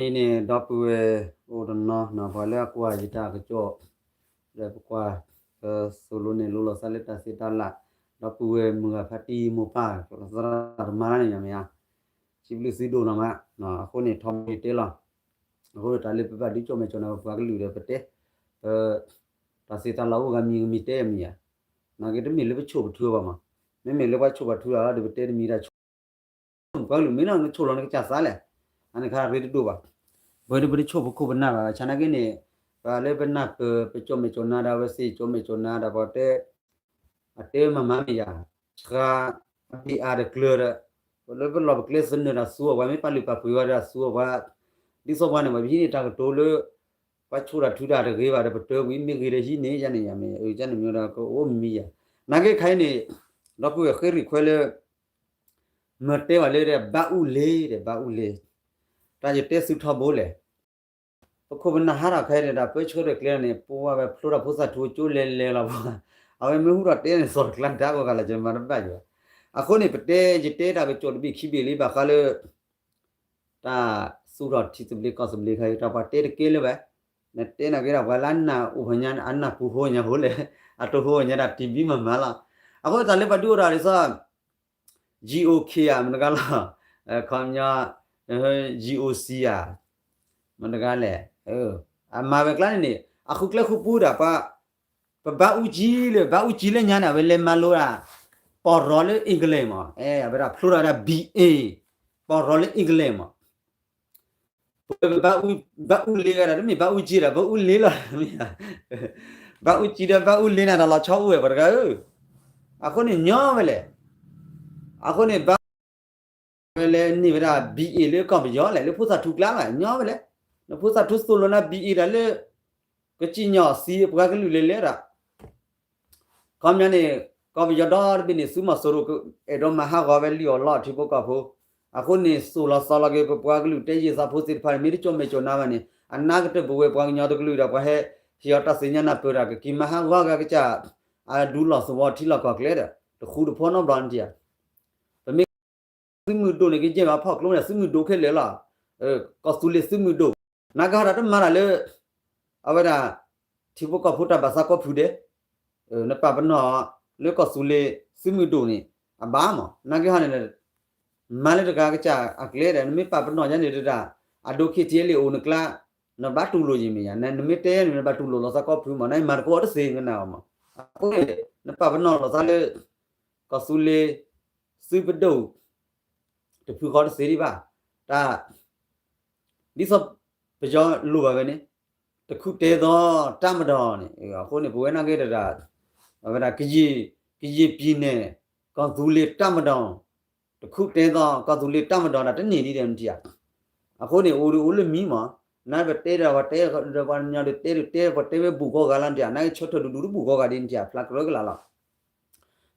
အံၤန့ၣ် ဒီပုၢ်ဝဲၢ်အိၣ်တနီၤ ပှၤလၢအကွၢ်ယတၢ်ကစီၣ် ဒီးပကွၢ် သိၣ်လိနဲၣ်လိလီၤသးလၢတၢ်သ့တၢ်လၢ် ဒီပုၢ်ဝဲၢ်မုၢ်ဂၤဖးတံၢ်မိၢ်ပၢ် သရၣ်သမါန့ၣ်မ့ၢ်ဧါ, စံးဘျုးသုဒိၣ်နီၢ်မး, အဃိန့ၣ် ထီဘိယတဲလီၤ, အဃိန့ၣ် တၢ်လၢပဘၣ်ဒုးကၠီၣ်မဲာ်ကၠီၣ်နါပပှၤကလုာ်ဒီးပတဲ ပ တၢ်သ့တၢ်လၢ်အိၣ်ဂၤမံၤဂၤမံၤတဲမံၤဧါ, နာ်က့တမ့ၢ်လၢပဆိၣ်ပထုဘၣ်မး, မ့မ့ၢ်လၢပှၤဆိၣ်ပှၤထုလီၤဒီးပတဲတမံၤတၢ်ဆိၣ် ပှၤကလုာ်မ့ၢ်နီၢ်နဆိၣ်လီၤနကစၢ်သးလဲၣ်, အန့ၣ်ခါရ့တဒိၣ်ဘၣ်, ပဝဲဒၣ်ပတဆိၣ်ပခိၣ်ပနၢ်ဘၣ် ဆၣ်နာ်က့န့ၣ် ပှၤလၢပနၢ်ပၢၢ် ပကၠီၣ်မဲာ်ကၠီၣ်နါဒီးအဝဲသ့ၣ်ကၠီၣ်မဲာ်ကၠီၣ်နါဒီးပှၤတဲ အတဲမၤမၤမ့ၢ်ယၤ, ဆှါအဘ့ၣ်အါတကျၢၤဒီး ပလၢပလီၢ်ပကျဲသနၢၣ်တၢ်သူအီၤပှၤ မ့ၢ်ပာ်လုၢ်ပာ်ပှ့ၤဝဲဒီးသူအီၤပှၤ, ဒ်သိးပှၤန့ၣ် ပှၤပဟံးန့ၢ်တၢ်ကတိၤလၢ ပှၤဆိၣ်တၢ်ထုတၢ်တဂ့ၤဘၣ်ဒီး ပတၢကွံာ်မ့ၢ်ဂ့ၤဒီးဟံးန့ၢ်ယါန့ၣ်ယါမ့ၢ် အကန့ၣ်မ့ၢ်ဒီးကအိၣ်မံၤယါ, နာ်က့ခါအံၤန့ၣ် ဒီပုၢ်ဝဲၢ်ဃ့ရံၣ်ခွဲလၢ မ့ၢ်တဲဘၣ်လၢဒီး ဘၣ်အူလ့ၤဒီး ဘၣ်အူလ့ၤ, တၢ်ယတဲသုထီဘိလဲၣ်, ပခိၣ်ပနၢ်ဟးထီၣ်ခဲအံၤန့ၣ် တၢ်ပၢဆှၢတၢ်ကျဲန့ၣ် ပဝဲဖျိတၢ်ဖိသၣ်ထူကၠိလဲၤလဲၤလီၤပှၤ, အဝဲမ့ၢ်ဟူထီၣ်တဲန့ၣ် စီၤတကျါဒါဂီၤဂၤလၢကမၤတဘၣ်ယၤ, အဃိန့ၣ် ပတဲယတဲတၢ်ကစီၣ်တဘ့ၣ်ခံဘ့ၣ်လံဘၣ်ဃးလၢ တၢ်သူၣ်ထီၣ်ထံသဘျ့ကီၢ်သဘျ့ခါအံၤ တၢ်ပှၤတဲတကဲလၢၤဘၣ်, နတဲနာ်က့ဒီး ပှၤလၢအနၢ်အိၣ်ဖဲညါ အနၢ်ပူၤဟိညါဖိလဲၣ်, အတဟိညါဒၣ်တံၢ်ဘံမၤမၤလီၤ, အဃိတၢ်လၢပှၤဒုးအိၣ်ထီၣ်ဒ်သိး G O K ဧါ မတၤတဂၤလီၤ, ခီပညီ G O C ဧါ, မတၤတဂၤလဲၣ်, အမၤဝဲကျါန့ၣ်န့ၣ် အဃုကျဲဃုပူၤဒၣ်ပှၤ, ပဘၣ်အူကၠံလၢ ဘၣ်အူကၠံလၢညါန့ၣ် အဝဲလဲၤမၤလိဒၣ် ပီၢ်ရီလၢ England မး, အဝဲဒၣ်ဖျိထီၣ်ဝဲဒၣ် B A ပီၢ်ရီလၢ England မး ပဝဲပဘၣ်အူလ့ၤဝဲဒၣ် တမ့ၢ်ဘၣ်အူကၠံဒီး ဘၣ်အူလ့ၤလီၤ, ဘၣ်အူကၠံဒီးဘၣ်အူလ့ၤန့ၣ် တၢ်လီၤဆီအိၣ်ဝဲပှၤတဂၤဧၢ, အဃိန့ၣ်ညီဝဲလဲၣ်, အဃိန့ၣ်ဘၣ် ဝဲလဲၤန့ၢ်ဝဲဒၣ် B A လၢကီၢ်ပယီၤလဲၣ် လၢဖိသၣ်ထူကျါဘၣ် ညီဝဲလဲၣ်, လၢဖိသၣ်ထူသိၣ်လိနၤ B A ဒၣ်လၢ ကစံၣ်ညီၣ်သံပှၤကလုာ်လဲၤလဲၤဒၣ် ခီပညီန့ၣ် ကီၢ်ပယီၤဒီတဘ့ၣ်န့ၣ် သုးမီၤစိရိၤ အဲၣ်ဒိးမၤဟးဂီၤဝဲလံာ်အီၣ်လီအီၣ်ထံဖိကီၢ်ဖိ, အဃိန့ၣ် သိၣ်လီၤသီလီၤက့ၤ ပပှၤကလုာ်တဲယ့ၢ်သးဖိသ့ၣ်တဖၣ်န့ၣ် မ့ၢ်တကၠီၣ်မဲာ်ကၠီၣ်နါဘၣ်န့ၣ် အနါကတၢၢ်ပဝဲပှၤကညီတကလုာ်ဒီး ပှၤဟဲဟ့ၣ်အီၤတၢ်သ့ၣ်ညါနၢ်ပၢၢ်တၢ် ကက့ၤမၤဟးဂီၤဂၤကစၢ် အဒူလီၢ်သဝီထံလီၢ်ကီၢ်ကျဲဒီး တဃူတဖိးနီတဘျီန့ၣ်ဧါ, ပမ့ၢ် သုးမုၢ်ဒိၣ်န့ၣ် ကယဲၢ်မးဖီၣ်ကျိန့ၣ် သုးမုၢ်ဒိၣ်ခဲလၢာ်လီၤ, ကီၢ်သူလ့ၤသုးမုၢ်ဒိၣ်, နာ်က့ဟီဒၣ်တမၤတၢ်လၢ အဝဲဒၣ် ထံဖိကီၢ်ဖိတၢ်ဘၣ်သးကီၢ်ဖုဒဲး, နပာ်ပနီၣ်လၢကီၢ်သူလ့ၤသုးမုၢ်ဒိၣ်န့ၣ် အဘၣ်မး, နာ်က့ဟီန့ၣ် မၤလၢတဂၤကစၢ်အကျဲဒီး နမ့ၢ်ပာ်ပနီၣ်ယါန့ၣ်တဒၣ် အဒိ K T L A အိၣ်နကျါ, နဘၣ်တူၢ်လိာ်ယံၤမ့ၢ်ယါ, နမ့ၢ်တဲန့ၣ် နဘၣ်တူၢ်လိာ်လီၤသးကီၢ်ဖုမး, နမၤတကီၢ်တသ့ကနၣ်အီၤမး, အဃိန့ၣ် နပာ်ပနီၣ်လီၤသးလၢ ကီၢ်သူလ့ၤ သုးပဒိၣ် တဖုဃီတသ့ဒံးဘၣ်, တၢ် ဒ်သိးပယီၤလိၣ်ဘၣ်ဝဲန့ၣ် တခုတဲသော တပ်မတော်န့ၣ် အဃိန့ၣ် ပဝဲနာ်က့တဒၣ် အဝဲဒၣ် ကရင်ပြည်နယ် ကီၢ်သူလ့ၤတပ်မတော် တခုတဲသော ကီၢ်သူလ့ၤတပ်မတော် ဒၣ်တန့ၢ်ဒံးဒီးနထံၣ်ဧါ, အဃိန့ၣ် အိၣ်ဒုးအိၣ်လၢမံမး, နာ်ပတဲဒီးပှၤတဲဒီးပှၤကညီဒုးတဲဒုးတဲ ပှၤတဲဝဲဘူးကီၢ်ဂၤလီၤနထံၣ်ဧါ, နာ်က့ဆၢထၢၣ်ဒူဒူတဘူးကီၢ်ဂၤဒ်နထံၣ်ဧါ, ဖျါကရၢကလာ်လီၤ.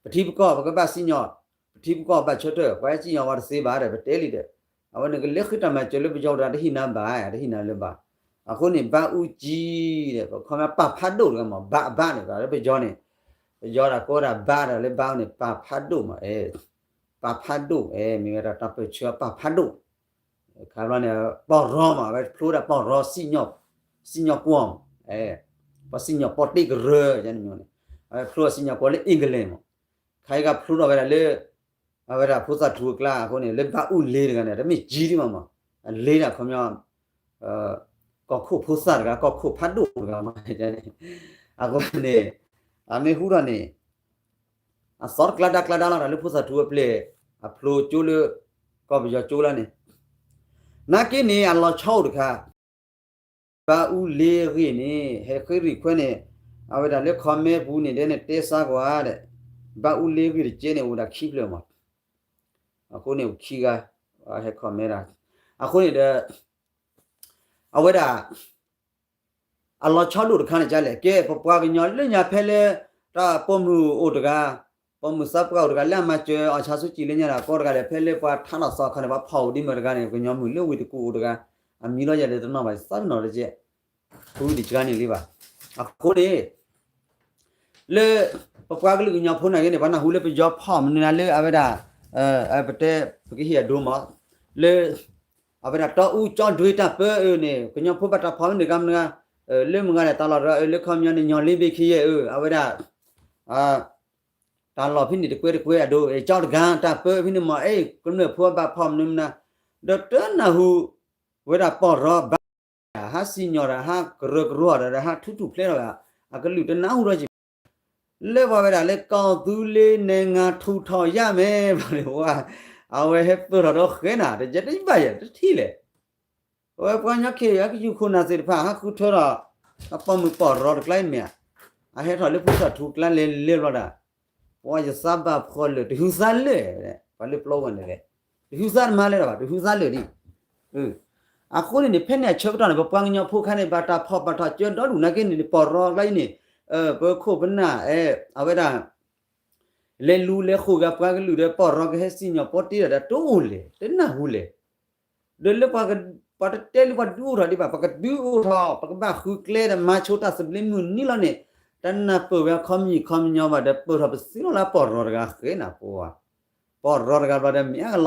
ပထံပကီၢ် ပကဘၣ်စံၣ်ညီၣ်, ပထံပကီၢ်ဘၣ်ဆၢထၢၣ်, ပှၤစံၣ်ညီၣ်ဝဲတသ့ဘၣ်ဒီး ပတဲလံဒီး, အဝဲန့ၣ်ကလဲၤဃုတၢ်မၤစၢၤလၢပယီၤတဂၤ တဟ့ၣ်နၤဘၣ်, တဟ့ၣ်နၤလၢၤဘၣ်. အဃိန့ၣ် ဘၣ်အူကၠံဒီး ပခီမ့ၢ်ပာ်ဖးဒိၣ်တဂၤမး ဘၣ်အဘၣ်န့ၣ် လၢပယီၤန့ၣ်, ပယီၤတၢ်ကိးတၢ်ဘၣ်ဒီးလၢဘၣ်အူန့ၣ် ပာ်ဖးဒိၣ်မး, ပာ်ဖးဒိၣ်, မ့ၢ်ဝဲဒၣ်တၢ်ပၢၢ်ဆၢပာ်ဖးဒိၣ် ခါဘျီန့ၣ် ပီၢ်ရီမး အဝဲဖျိဒၣ်ပီၢ်ရီ စံၣ်ညီၣ်ကွီၢ်, ပှၤစံၣ်ညီၣ်ပီၢ်တ့ၢ်ကရၢန့ၣ်မးန့ၣ်, အဝဲဖျိစံၣ်ညီၣ်ကွီၢ်လၢ England မး, ခါအံၤကဖျိထီၣ်ဝဲဒၣ်လၢ အဝဲဒၣ်ဖိသၣ်ထူအကျါ အဃိန့ၣ် လၢဘၣ်အူလ့ၤတဂၤန့ၣ် တမ့ၢ်ကၠံဒံးမးမး, အလ့ၤဒၣ်ခီပညီ ကီၢ်ခိၣ်ဖိသၣ်တဂၤ ကီၢ်ခိၣ်ဖးဒိၣ်တဂၤမး, အဃိန့ၣ် အမ့ၢ်ဟူထီၣ်န့ၣ် အသီတကျါဒါကျါဒါလီၤ တၢ်လၢဖိသၣ်ထူအပျဲၢ် အဖျိကၠိလၢ ကီၢ်ပယီၤကၠိလီၤန့ၣ်, နာ်က့န့ၣ် အလီၤဆီအိၣ်တခါ ဘၣ်အူလ့ၤအဂ့ၢ်န့ၣ် ဟဲဃ့ရံၣ်ခွဲန့ၣ် အဝဲဒၣ်လၢ comment ပူၤန့ၣ် ဒဲန့ၣ်တဲစါကွၢ်ဒီး ဘၣ်အူလ့ၤအဂ့ၢ်တကဲန့ၣ် အိၣ်ဒၣ်ခံဖျၢၣ်မး, အဃိန့ၣ် အိၣ်ခံဂၤ ဟဲ comment ဒၣ်, အဃိန့ၣ်ဒီး အဝဲဒၣ် အလီၤဆီဒိၣ်တခါန့ၣ်ဒ်လဲၣ်, ကဲ ပပှၤကညီလၢညါဖဲလၢ တၢ်ပိာ်မုၣ်အိၣ်တဂၤ, ပိာ်မုၣ်သးပှၢ်အိၣ်တဂၤ လၢအမၤစၢၤအီၤဆါဆူကံၣ်လၢညါဒီး ကိးတဂၤလဲၣ်, ဖဲလၢပှၤထါလီၤသီအခါန့ၣ် ပှၤဖီၣ်အိၣ်ဒ်မ့ၢ်တဂၤန့ၣ် ကညီမုၣ်လၢဝ့ၢ်တကူၣ်အိၣ်တဂၤ, အမံၤလီၤယၤဒီးတနီၣ်ဘၣ် သးတနီၣ်တကဲး, ဃုဒံးကန့ၣ်လံဘၣ်. အဃိန့ၣ် လၢ ပပှၤကလုာ်ကညီဖိနာ်က့န့ၣ် ပှၤနၢ်ဟူလၢပယီၤဖီၣ်မနုၤနၤလၢအဝဲဒၣ် ပတဲ ပကဟ့ၣ်အဒိမး လၢ အဝဲဒၣ်တီအူကၠီဒွ့တၢ်ပၢအၢန့ၣ် ကညီဖိဘၣ်တၢ်ဖီၣ်မနုၤဂၤမနုၤဂၤ, လၢမုၢ်ဂၤန့ၣ် တၢ်လီၢ်တဂၤအၢ လၢခီပညီန့ၣ် ညီလ့ဘ့ခံယဲၢ်အၢ အဝဲဒၣ် တၢ်လီၢ်ဖဲန့ၣ်တကွဲတကွဲအဒိ ကၠီတဂၤတၢ်ပၢဖဲန့ၣ်မ့ၢ် အဲ ကမျၢၢ်ဖိဘၣ်ဖီၣ်မနုၤမနုၤ, ဒီးတနၢ်ဟူ ဝဲဒၣ်ပီၢ်ရီဘါ ဟးစံၣ်ညီၣ်ဒီး ဟးကရၢကရိဒီး ဟးထူထူၣ်ဖျဲးထီၣ်ဝဲ အကလုၢ်တနၢ်ဟူထီၣ်က့ၤ လၢပှၤဝဲဒၣ်လၢ ကီၢ်သူလ့ၤနဲၣ်ငါထူၣ်ထီၣ်ယါမဲာ် ဘၣ်န့ၣ်ဝဲ အဝဲဟဲပၢၢ်ထီၣ်ဒီးဃဲနၤ တယဲတဘၣ်ယဲၢ်တထံၣ်လဲၣ်. အဝဲပှၤကညီခဲအံၤ ဟဲကယူၤခိၣ်နၢ်သ့ၣ်တဖၣ် ဟးဃုထၢထီၣ် အပိာ်မုၣ်ပီၢ်ရီတကျါအံၤမ့ၢ်ဧါ, အဟဲထီၣ်လၢဖိသၣ်ထူကျါလဲၤလဲၤဘျီဒၣ်, ပှၤယသးဘၣ်ဖှီၣ်လၢာ် တဟုသးလၢာ်, ပှၤလၢပျီဝဲန့ၣ်လဲၣ်, တဟုသးတမၤလဲၣ်ဒီးဘၣ် တဟုသးလၢာ်ဒံး အဃိန့ၣ်န့ၣ် ဖဲန့ၣ်အဆၢကတီၢ်န့ၣ် ပပှၤကညီဖိခါန့ၣ် ဘၣ်တၢ်ဖီၣ်ဘၣ်တၢ်ကၢဒီဒူၣ်နာ်က့န့ၣ် ပီၢ်ရီကျါအံၤန့ၣ် ပခိၣ်ပနၢ်အဲ အဝဲဒၣ် လဲၤလူၤလဲၤဃိာ်ဂၤပှၤကလုာ်ဒီးပီၢ်ရီကဟဲစံၣ်ညီၣ်ပီတ့ဒီး တအိၣ်လဲၣ် တနၢ်ဟူလဲၣ်. ဒီးလၢပှၤတတဲလၢပှၤဒုးအိၣ်ထီၣ်ဒံးဘၣ် ပကဒုးအိၣ်ထီၣ် ပကဘၣ်ဃုကျဲဒီးမၤဆိတၢ်သဘျ့မုၢ်နံၤလီၤန့ၣ် တနၢ်ပၢၢ်ဝဲအခီပညီခီပညီဘၣ်ဒီး ပၢၢ်ထီၣ်ပသံလီၤလၢပီၢ်ရီတဂၤဃဲနၤပှၤ ပီၢ်ရီတဂၤဘျီဒီး မ့ၢ်အကလီၤဆီဒီးယဲၢ် ပီၢ်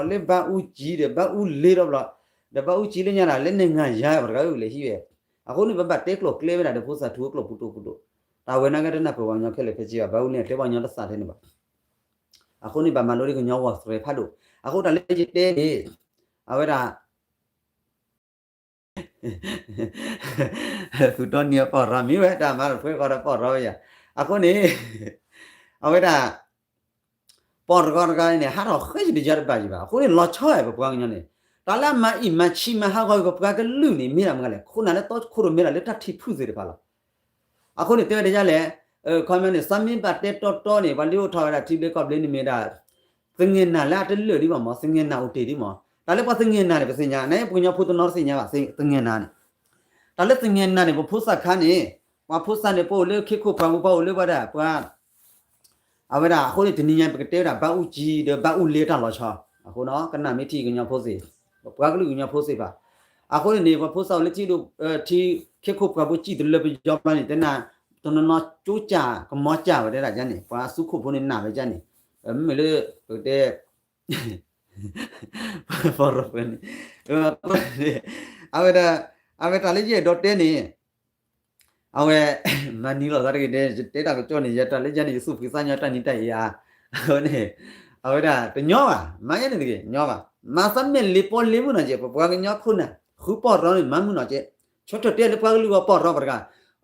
ရီလၢဘၣ်အူကၠံဒီးဘၣ်အူလ့ဒီးဘျီ ဒီးဘၣ်အူကၠံလၢညါဒၣ် လၢနဲၣ်ငါယါပှၤတဂၤအုၣ်လဲၤဟံးဝဲ. အဃိန့ၣ် ပဘၣ်တဲကျိာ်ကျဲဝဲဒၣ်ဒီးဖိသၣ်ထူကျိာ်ပူၤဒိၣ်ပူၤဒိၣ်, တၢ်ဝဲနာ်က့တနၢ်ပၢၢ်ပှၤကညီခဲလၢာ်ခဲဆ့ဘၣ် ဘၣ်အူလ့အကျဲပှၤကညီတသးထဲန့ၣ်ဘၣ်. အဃိန့ၣ် ဘၣ်မၤလိဒ်ကညီဂီၢ်သရဲဖးဒိၣ်, အဃိတၢ်လၢယတဲန့ၣ် အဝဲဒၣ် သူၣ်တီနံၤအပီၢ်ရီမ့ၢ်ဝဲ တၢ်မၤတဖှဲဃီဒီးပီၢ်ရီဝဲယၤ, အဃိန့ၣ် အဝဲဒၣ် ပီၢ်တဂီၤတဂၤန့ၣ် ဟးထီၣ်ဃဲယံၤတယါတဘၣ်ယံၤဘၣ်. အဃိန့ၣ် လီၤဆီဝဲပပှၤကညီန့ၣ် တၢ်လၢအမၤအံၣ်မၤဆံးမၤဟးဂီၤက့ၤပပှၤကလုာ်န့ၣ် မ့ၢ်ဒၣ်မနုၤလဲၣ်, ခိၣ်နၢ်လၢတီခိၣ်ရိၣ်မဲဒၣ်လၢတၢ်ထံၣ်ဖုၣ်သ့ၣ်တဖၣ်လီၤ. အဃိန့ၣ် တဲဝဲဒ်လဲၣ်, ခီပညီန့ၣ် စးမ့ၢ်ဘၣ်တဲတီတီန့ၣ် ပှၤလၢအိၣ်ထီၣ်ဝဲဒၣ်ထံဘျ့ကီၢ်ဘျ့န့ၣ်မ့ၢ်ဒၣ် သငဲၢ်နၢ်လၢအတလၢာ်ဒံးဘၣ်မး, သငဲၢ်နၢ်အိၣ်တ့ၢ်ဒံးမး, တၢ်လၢပှၤသငဲၢ်နၢ်န့ၣ် ပသ့ၣ်ညါ, နပှၤကညီဖိတနီၤတသ့ၣ်ညါဘၣ် သငဲၢ်နၢ်န့ၣ်, တၢ်လၢသငဲၢ်နၢ်န့ၣ် ပဖိသၣ်ခါန့ၣ်, ပှၤဖိသၣ်န့ၣ် ပအိၣ်လၢခ့ခိၣ်ပှၢ်ပူၤ ပှၤအိၣ်လၢပှၤဒၣ်ပှၤ အဝဲဒၣ်အဃိန့ၣ် တနံၤညါပကတဲဝဲဒၣ် ဘၣ်အူကၠံဒီးဘၣ်အူလ့တၢ်လီၤဆီ, အဃိနီၤ ကနၣ်မ့ၢ်ထံကညီဖိသ့ၣ်, ပပှၤကလုာ်ကညီဖိသ့ၣ်တဖၣ်, အဃိန့ၣ်န့ၣ် ပှၤဖိသၣ်အိၣ်လၢထံဒိၣ် ထံခ့ခိၣ်ပှၢ်ပူၤ စံၣ်တလၢပယီၤဘျီန့ၣ် တဲနၤ တနီၤနီၤကၠိကၢ်ကမီကၢ်ဝဲဒၣ်န့ၣ် ပှၤအစုခိၣ်ဖိန့ၣ်နာ်ဝဲဒၣ်န့ၣ်, မ့မ့ၢ်လၢ ပကတဲ ပီၢ်ရီန့ၣ်, အဝဲဒၣ် အဝဲတၢ်လၢယအဲၣ်ဒိးတဲန့ၣ် အဝဲ မၤနံၤလီၤသးတဂ့ၤဒဲး ယတဲတၢ်ကစီၣ်န့ၣ် ယတၢ်လၢယၤန့ၣ် ယသူၣ်ဖှံသးညီတၢ်နံၤတၢ်အံၤဧါ, အဝဲန့ၣ် အဝဲဒၣ်တညီဘၣ် မၤယဲန့ၣ်တဂ့ၤ ညီဘၣ်, မၤသးမဲာ်လ့ၤပီလ့ၤမုၢ်နီၢ်ကဲး ပပှၤကညီခိၣ်နၢ် ဃုပီၢ်ရီန့ၣ် မၤမုၢ်နီၢ်ကဲး, ဆၢထၢၣ်တဲလၢပှၤကလုာ်ဂီၢ်ပီၢ်ရီပတဂၤ,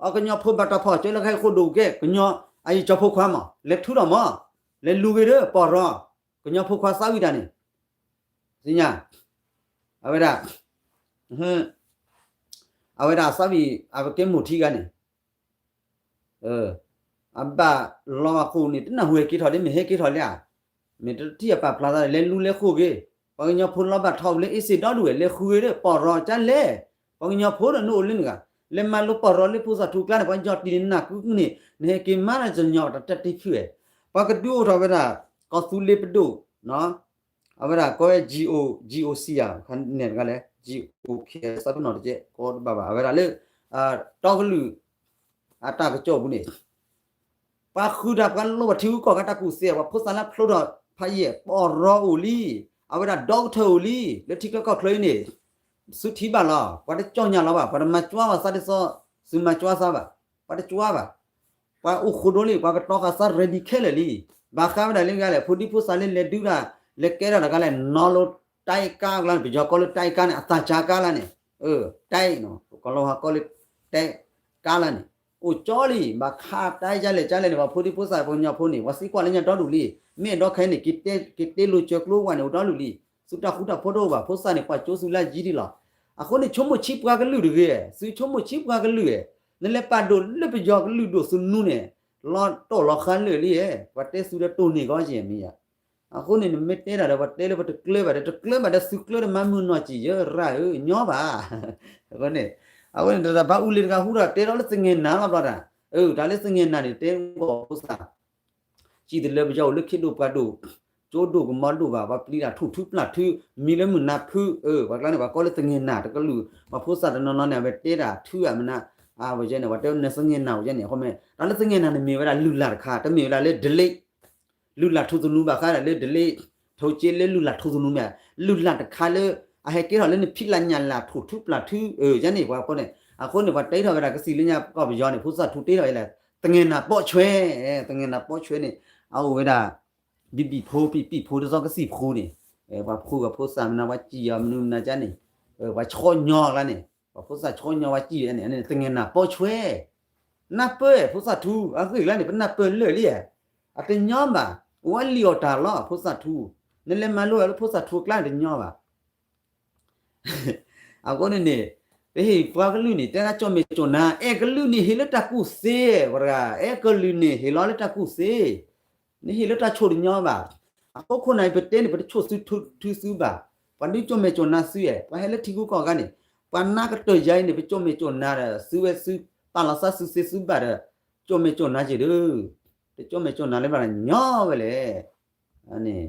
အကညီဖိဘၣ်တၢ်ဖီၣ်ကၢလၢခါအံၤဃိဒိၣ်ကဲ ကညီအံၤကၠီဖိခွါမး လဲၤထူထီၣ်မး, လဲၤလူၤဂ့ၤဒီးပီၢ်ရီ ကညီဖိခွါသးဝံၣ်တၢ်န့ၣ် သ့ၣ်ညါ, အဝဲဒၣ် အဝဲဒၣ်သးဝံၣ် အဝဲကဲမိၢ်ထံဂၤန့ၣ်, အဘၣ်လီၤဘၣ်ဃိန့ၣ် တနၢ်ဟူဟဲက့ၤထီၣ်ဒ်မ့ၢ်ဟဲက့ၤထီၣ်လၢဧါ, မ့ၢ်တထံၣ်အပာ်ဖျါသး လဲၤလူၤလဲၤဃိဂ့ၤ, ပှၤကညီဖိလီၤဘၣ်ထီၣ်လၢအ့စ့ၣ်ဒီဒူၣ်ဝဲ လဲၤဃုဂ့ၤဒီးပီၢ်ရီကလဲၣ်, ပှၤကညီဖိဒီးနအိၣ်လၢနဂၤ, လဲၤမၤလိပီၢ်ရီလၢဖိသၣ်ထူကျါန့ၣ် ပှၤကညီတံၢ်န့ၣ်နၢ်ကုန့ၣ် နဟဲက့ၤမၤတၢ်ကညီတၢ်တၢ်တံၢ်ဖုၣ်ဝဲ, ပှၤကဒုးအိၣ်ထီၣ်ဝဲဒၣ် ကီၢ်သူလ့ၤပဒိၣ် အဝဲဒၣ်ကိးဝဲ G O, G O C ဧါ, နဲၣ်တဂၤလဲၣ် G O K သးပ့ၤနီၣ်တကဲ ကိးတဘၣ်ဘၣ် အဝဲဒၣ်လၢ တီကလုာ် အတၢ်ကစီၣ်ပူၤန့ၣ် ပှၤဃုတၢ်ပှၤလိၣ်ဘၣ်ထံဂုၤကီၢ်ဂၤတၢ်ကူၣ်သ့ ပှၤဖိသၣ်လၢဖျိထီၣ်ဖးယံာ် ပီၢ်ရီအိၣ်လံ, အဝဲဒၣ်ဒီကထၢၣ်အိၣ်လံ, လၢထံချၢကီၢ်ချၢအံၤန့ၣ် သုထံၣ်ဘၣ်လီၤ, ပှၤတကၠီၣ်ညါလီၤဘၣ်, ပှၤတမၤကွၢ်ဘၣ်သးဒ်သိး သုမၤကွၢ်သးဘၣ်, ပှၤတကွၢ်ဘၣ် ပှၤအိၣ်ဃိဒိလံ, ပှၤကတီဃာ်သး ready ခဲလၢာ်လံ. ဘၣ်ဃးဝဲဒၣ်လၢဂၤလဲၣ်, ဖိဒံဖိသၣ်လၢလဲၤဒုးတၢ် လဲၤကဲထီၣ်တဂၤလဲၣ်, နီၣ်လိတၢ်အံၤကါလၢန့ၣ်, ပယီၤကိးလၢတၢ်အံၤကါန့ၣ် အသးကါလၢန့ၣ်, တၢ်အံၤနီၤ, ကီၢ်လီၤဝါကိးလၢတၢ်အံၤကါလၢန့ၣ်, အိၣ်ကၠီလံ. ဘၣ်ဃးတၢ်အံၤယၤလဲၣ်ကၠါလဲၣ်န့ၣ် ပှၤဖိဒံဖိသၣ်ပှၤကညီဖိန့ၣ် ပှၤသံကွၢ်လၢညါဒီဒူၣ်လံ. မ့ၢ်အဲၣ်ဒိးခဲအံၤန့ၣ် က့ၤတဲလိာ်စၢၤကျိဝဲန့ၣ် အိၣ်ဒီဒူၣ်လံ. သုတၢ်ဃူတၢ်ဖိးတအိၣ်ဘၣ်, ဖိသၣ်န့ၣ် ကွၢ်ကၠိသုလၢယံၤဒံးလီၤ. အဃိန့ၣ် ဆိကမိၣ်ဆံးပှၤကလုာ်တဂ့ၤ, သုဆိကမိၣ်ဆံးပှၤကလုာ်, နလဲၤပာ်ဒိၣ်လၢပယီၤကလုာ်ဒိၣ်သုနူန့ၣ်, လီၤတိၢ်လီၤဃါလၢာ်လံ, ပှၤတဲသုဒီးတိၢ်န့ၢ်ဂီၢ်ယဲၢ်မ့ၢ်ယၤ. အဃိန့ၣ် နမ့ၢ်တဲတၢ်ဒီး ပှၤတဲလၢပတကျၢၤဘၣ်ဒီး တကျၢၤဘၣ်ဒီးသုကျၢၤဒီးမၤမုာ်နီၢ်စံၣ်ယဲၢ်ရၣ်ဧၢ, ညီဘၣ်. အဃိန့ၣ်, အဃိန့ၣ် တၢ်ဘၣ်အူလ့ၤတဂၤဟူဒီးတဲဒီးလၢသငဲၢ်နၢ်လီၤဘျီတၢ်, တၢ်လၢသငဲၢ်နၢ်န့ၣ် တဲဂီၢ်ဖိသၣ် စံၣ်တလၢပယီၤအိၣ်လၢခ့ဒိၣ်ပှၢ်ဒိၣ်, ကၠိဒိၣ်ကမီဒိၣ်ဘၣ်, ပှၤပျံၤတၢ်ထူၣ်ထုပျၢ်ထု, မံလၢမုၢ်နၤဖု, ပှၤကျါန့ၣ် ပှၤကိးလၢသငဲၢ်နၢ်တကလုာ်, ပှၤဖိသၣ်တနီၤနီၤန့ၣ် အဝဲတဲတၢ်ထုအမနၤ, အဝဲယဲန့ၣ် ပှၤတဲနသငဲၢ်နၢ်ဝဲယဲန့ၣ်, အဃိမ့ၢ် တၢ်လၢသငဲၢ်နၢ်န့ၣ်မ့ၢ်ဝဲဒၣ်လုၢ်လၢ်တခါ, တမ့ၢ်ဝဲဒၣ်လၢ delete လုၢ်လၢ်ထူသနူဘၣ်ဃးဒၣ်လၢ delete ထိၣ်က့လၢလုၢ်လၢ်ထူသနူမ့ၢ်, လုၢ်လၢ်တခါလၢ အဟဲကဲထီၣ်လၢနဖံးလၢညၣ်လၢထိၣ်ထူပျၢ်ထူ ယဲန့ၣ်ပှၤအဃိန့ၣ် အဃိန့ၣ် ပှၤတဲထီၣ်ဝဲဒၣ်ကသံၣ်လၢညါပကီၢ်ပယီၤန့ၣ် ဖိသၣ်ထူတဲထီၣ်အံၤလဲၣ် သငယ်နာ်ပောက်ဆွဲ, သငယ်နာ်ပောက်ဆွဲန့ၣ် အအိၣ်ဝဲဒၣ် ဘံၣ်ဘံၣ်ဖိ ပံာ်ပံာ်ဖိ တစီကသံၣ်ဖိန့ၣ် ပှၤဖိကဖိသၣ်မနုၤ ပှၤစံၣ်အီၤမနုၤမနုၤကန့ၣ် ပှၤဆီညီအကျါန့ၣ် ပှၤဖိသၣ်ဆီညီပှၤစံၣ်န့ၣ် သငယ်နာ်ပောက်ဆွဲ နၢ်ပၢၢ်ဖိသၣ်ထူ အဂ့ၢ်အကျါန့ၣ် ပနၢ်ပၢၢ်လၢာ်လံဧါ, အတညီဘၣ်, အိၣ်ဝဲလံာ်အီၣ်တၢ်လီၤ ဖိသၣ်ထူ, နလဲၤမၤလိလၢဖိသၣ်ထူအကျါန့ၣ်တညီဘၣ်. အဃိန့ၣ်န့ၣ် ပဟ့ၣ်ပှၤကလုာ်န့ၣ် တဲဒၣ်ကၠီၣ်မဲာ်ကၠီၣ်နါ အဲၣ်ကလုာ်န့ၣ်ဟ့ၣ်လၢတၢ်ကူၣ်သ့, ပှၤတဂၤ အဲၣ်ကလုာ်န့ၣ်ဟ့ၣ်လီၤလၢတၢ်ကူၣ်သ့, နဟ့ၣ်လၢတၢ်ဆိၣ်တညီဘၣ်. အဃိခိၣ်နၢ်အံၤပတဲန့ၣ် ပတဆိၣ်သုထူသုဘၣ်, ပှၤဒုးကၠီၣ်မဲာ်ကၠီၣ်နါသုအဲၣ်, ပှၤဟဲလၢထံဂုၤကီၢ်ဂၤန့ၣ် ပှၤနါကတၢၢ်ယၤအံၤန့ၣ် ပကၠီၣ်မဲာ်ကၠီၣ်နါဒီး သုဝဲသု ပာ်လီၤသးသုသ့သုဘၣ်ဒီး ကၠီၣ်မဲာ်ကၠီၣ်နါက့ၤဒီး တကၠီၣ်မဲာ်ကၠီၣ်နါလၢဘၣ်ညီဝဲလဲၣ် န့ၣ်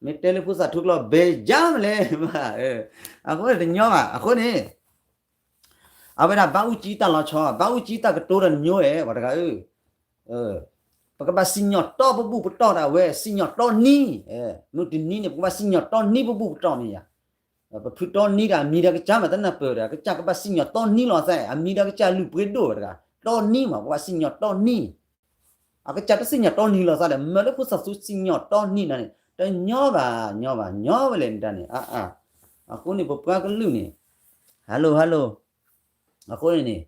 မ့ၢ်တဲလၢဖိသၣ်ထူကျိာ် ဘဲယါမလဲၣ်, အဃိန့ၣ်တညီဘၣ်, အဃိန့ၣ် အဝဲဒၣ်ဘၣ်အူကၠံတၢ်လီၤဆီ, ဘၣ်အူကၠံတၢ်ကတိၤဒီးနညိအဲၣ် ပှၤတဂၤဧၢ, ပကဘၣ်စံၣ်ညီၣ်တီပဘူၣ်ပတီၢ်ဒၣ်ဝဲ, စံၣ်ညီၣ်တီနံၤ, မုၢ်တနံၤန့ၣ် ပကဘၣ်စံၣ်ညီၣ်တီနံၤပဘူၣ်ပတီၢ်န့ၣ်ယါ, ပဖုတီနံၤဒီး အမံၤဒီးကစၢ်မးတနၢ်ပၢၢ်ဒီး ကစၢ်ကဘၣ်စံၣ်ညီၣ်တီနံၤလီၤသး, အမံၤဒီးကစၢ်လုၢ်ပှ့ၤဒိၣ်ဝဲတဂၤ, တီနံၤမး ပကဘၣ်စံၣ်ညီၣ်တီနံၤ အကစၢ်တစံၣ်ညီၣ်တီနံၤလီၤသးဒီး မၢလၢဖိသၣ်ထူစံၣ်ညီၣ်တီနံၤနၤန့ၣ် တညီဘၣ်, ညီဘၣ်, ညီဝဲလဲၣ်န့ၣ်တၢ်န့ၣ်, အါ, အဃိန့ၣ် ပပှၤကလုာ်န့ၣ် hello hello, အဃိန့ၣ်န့ၣ်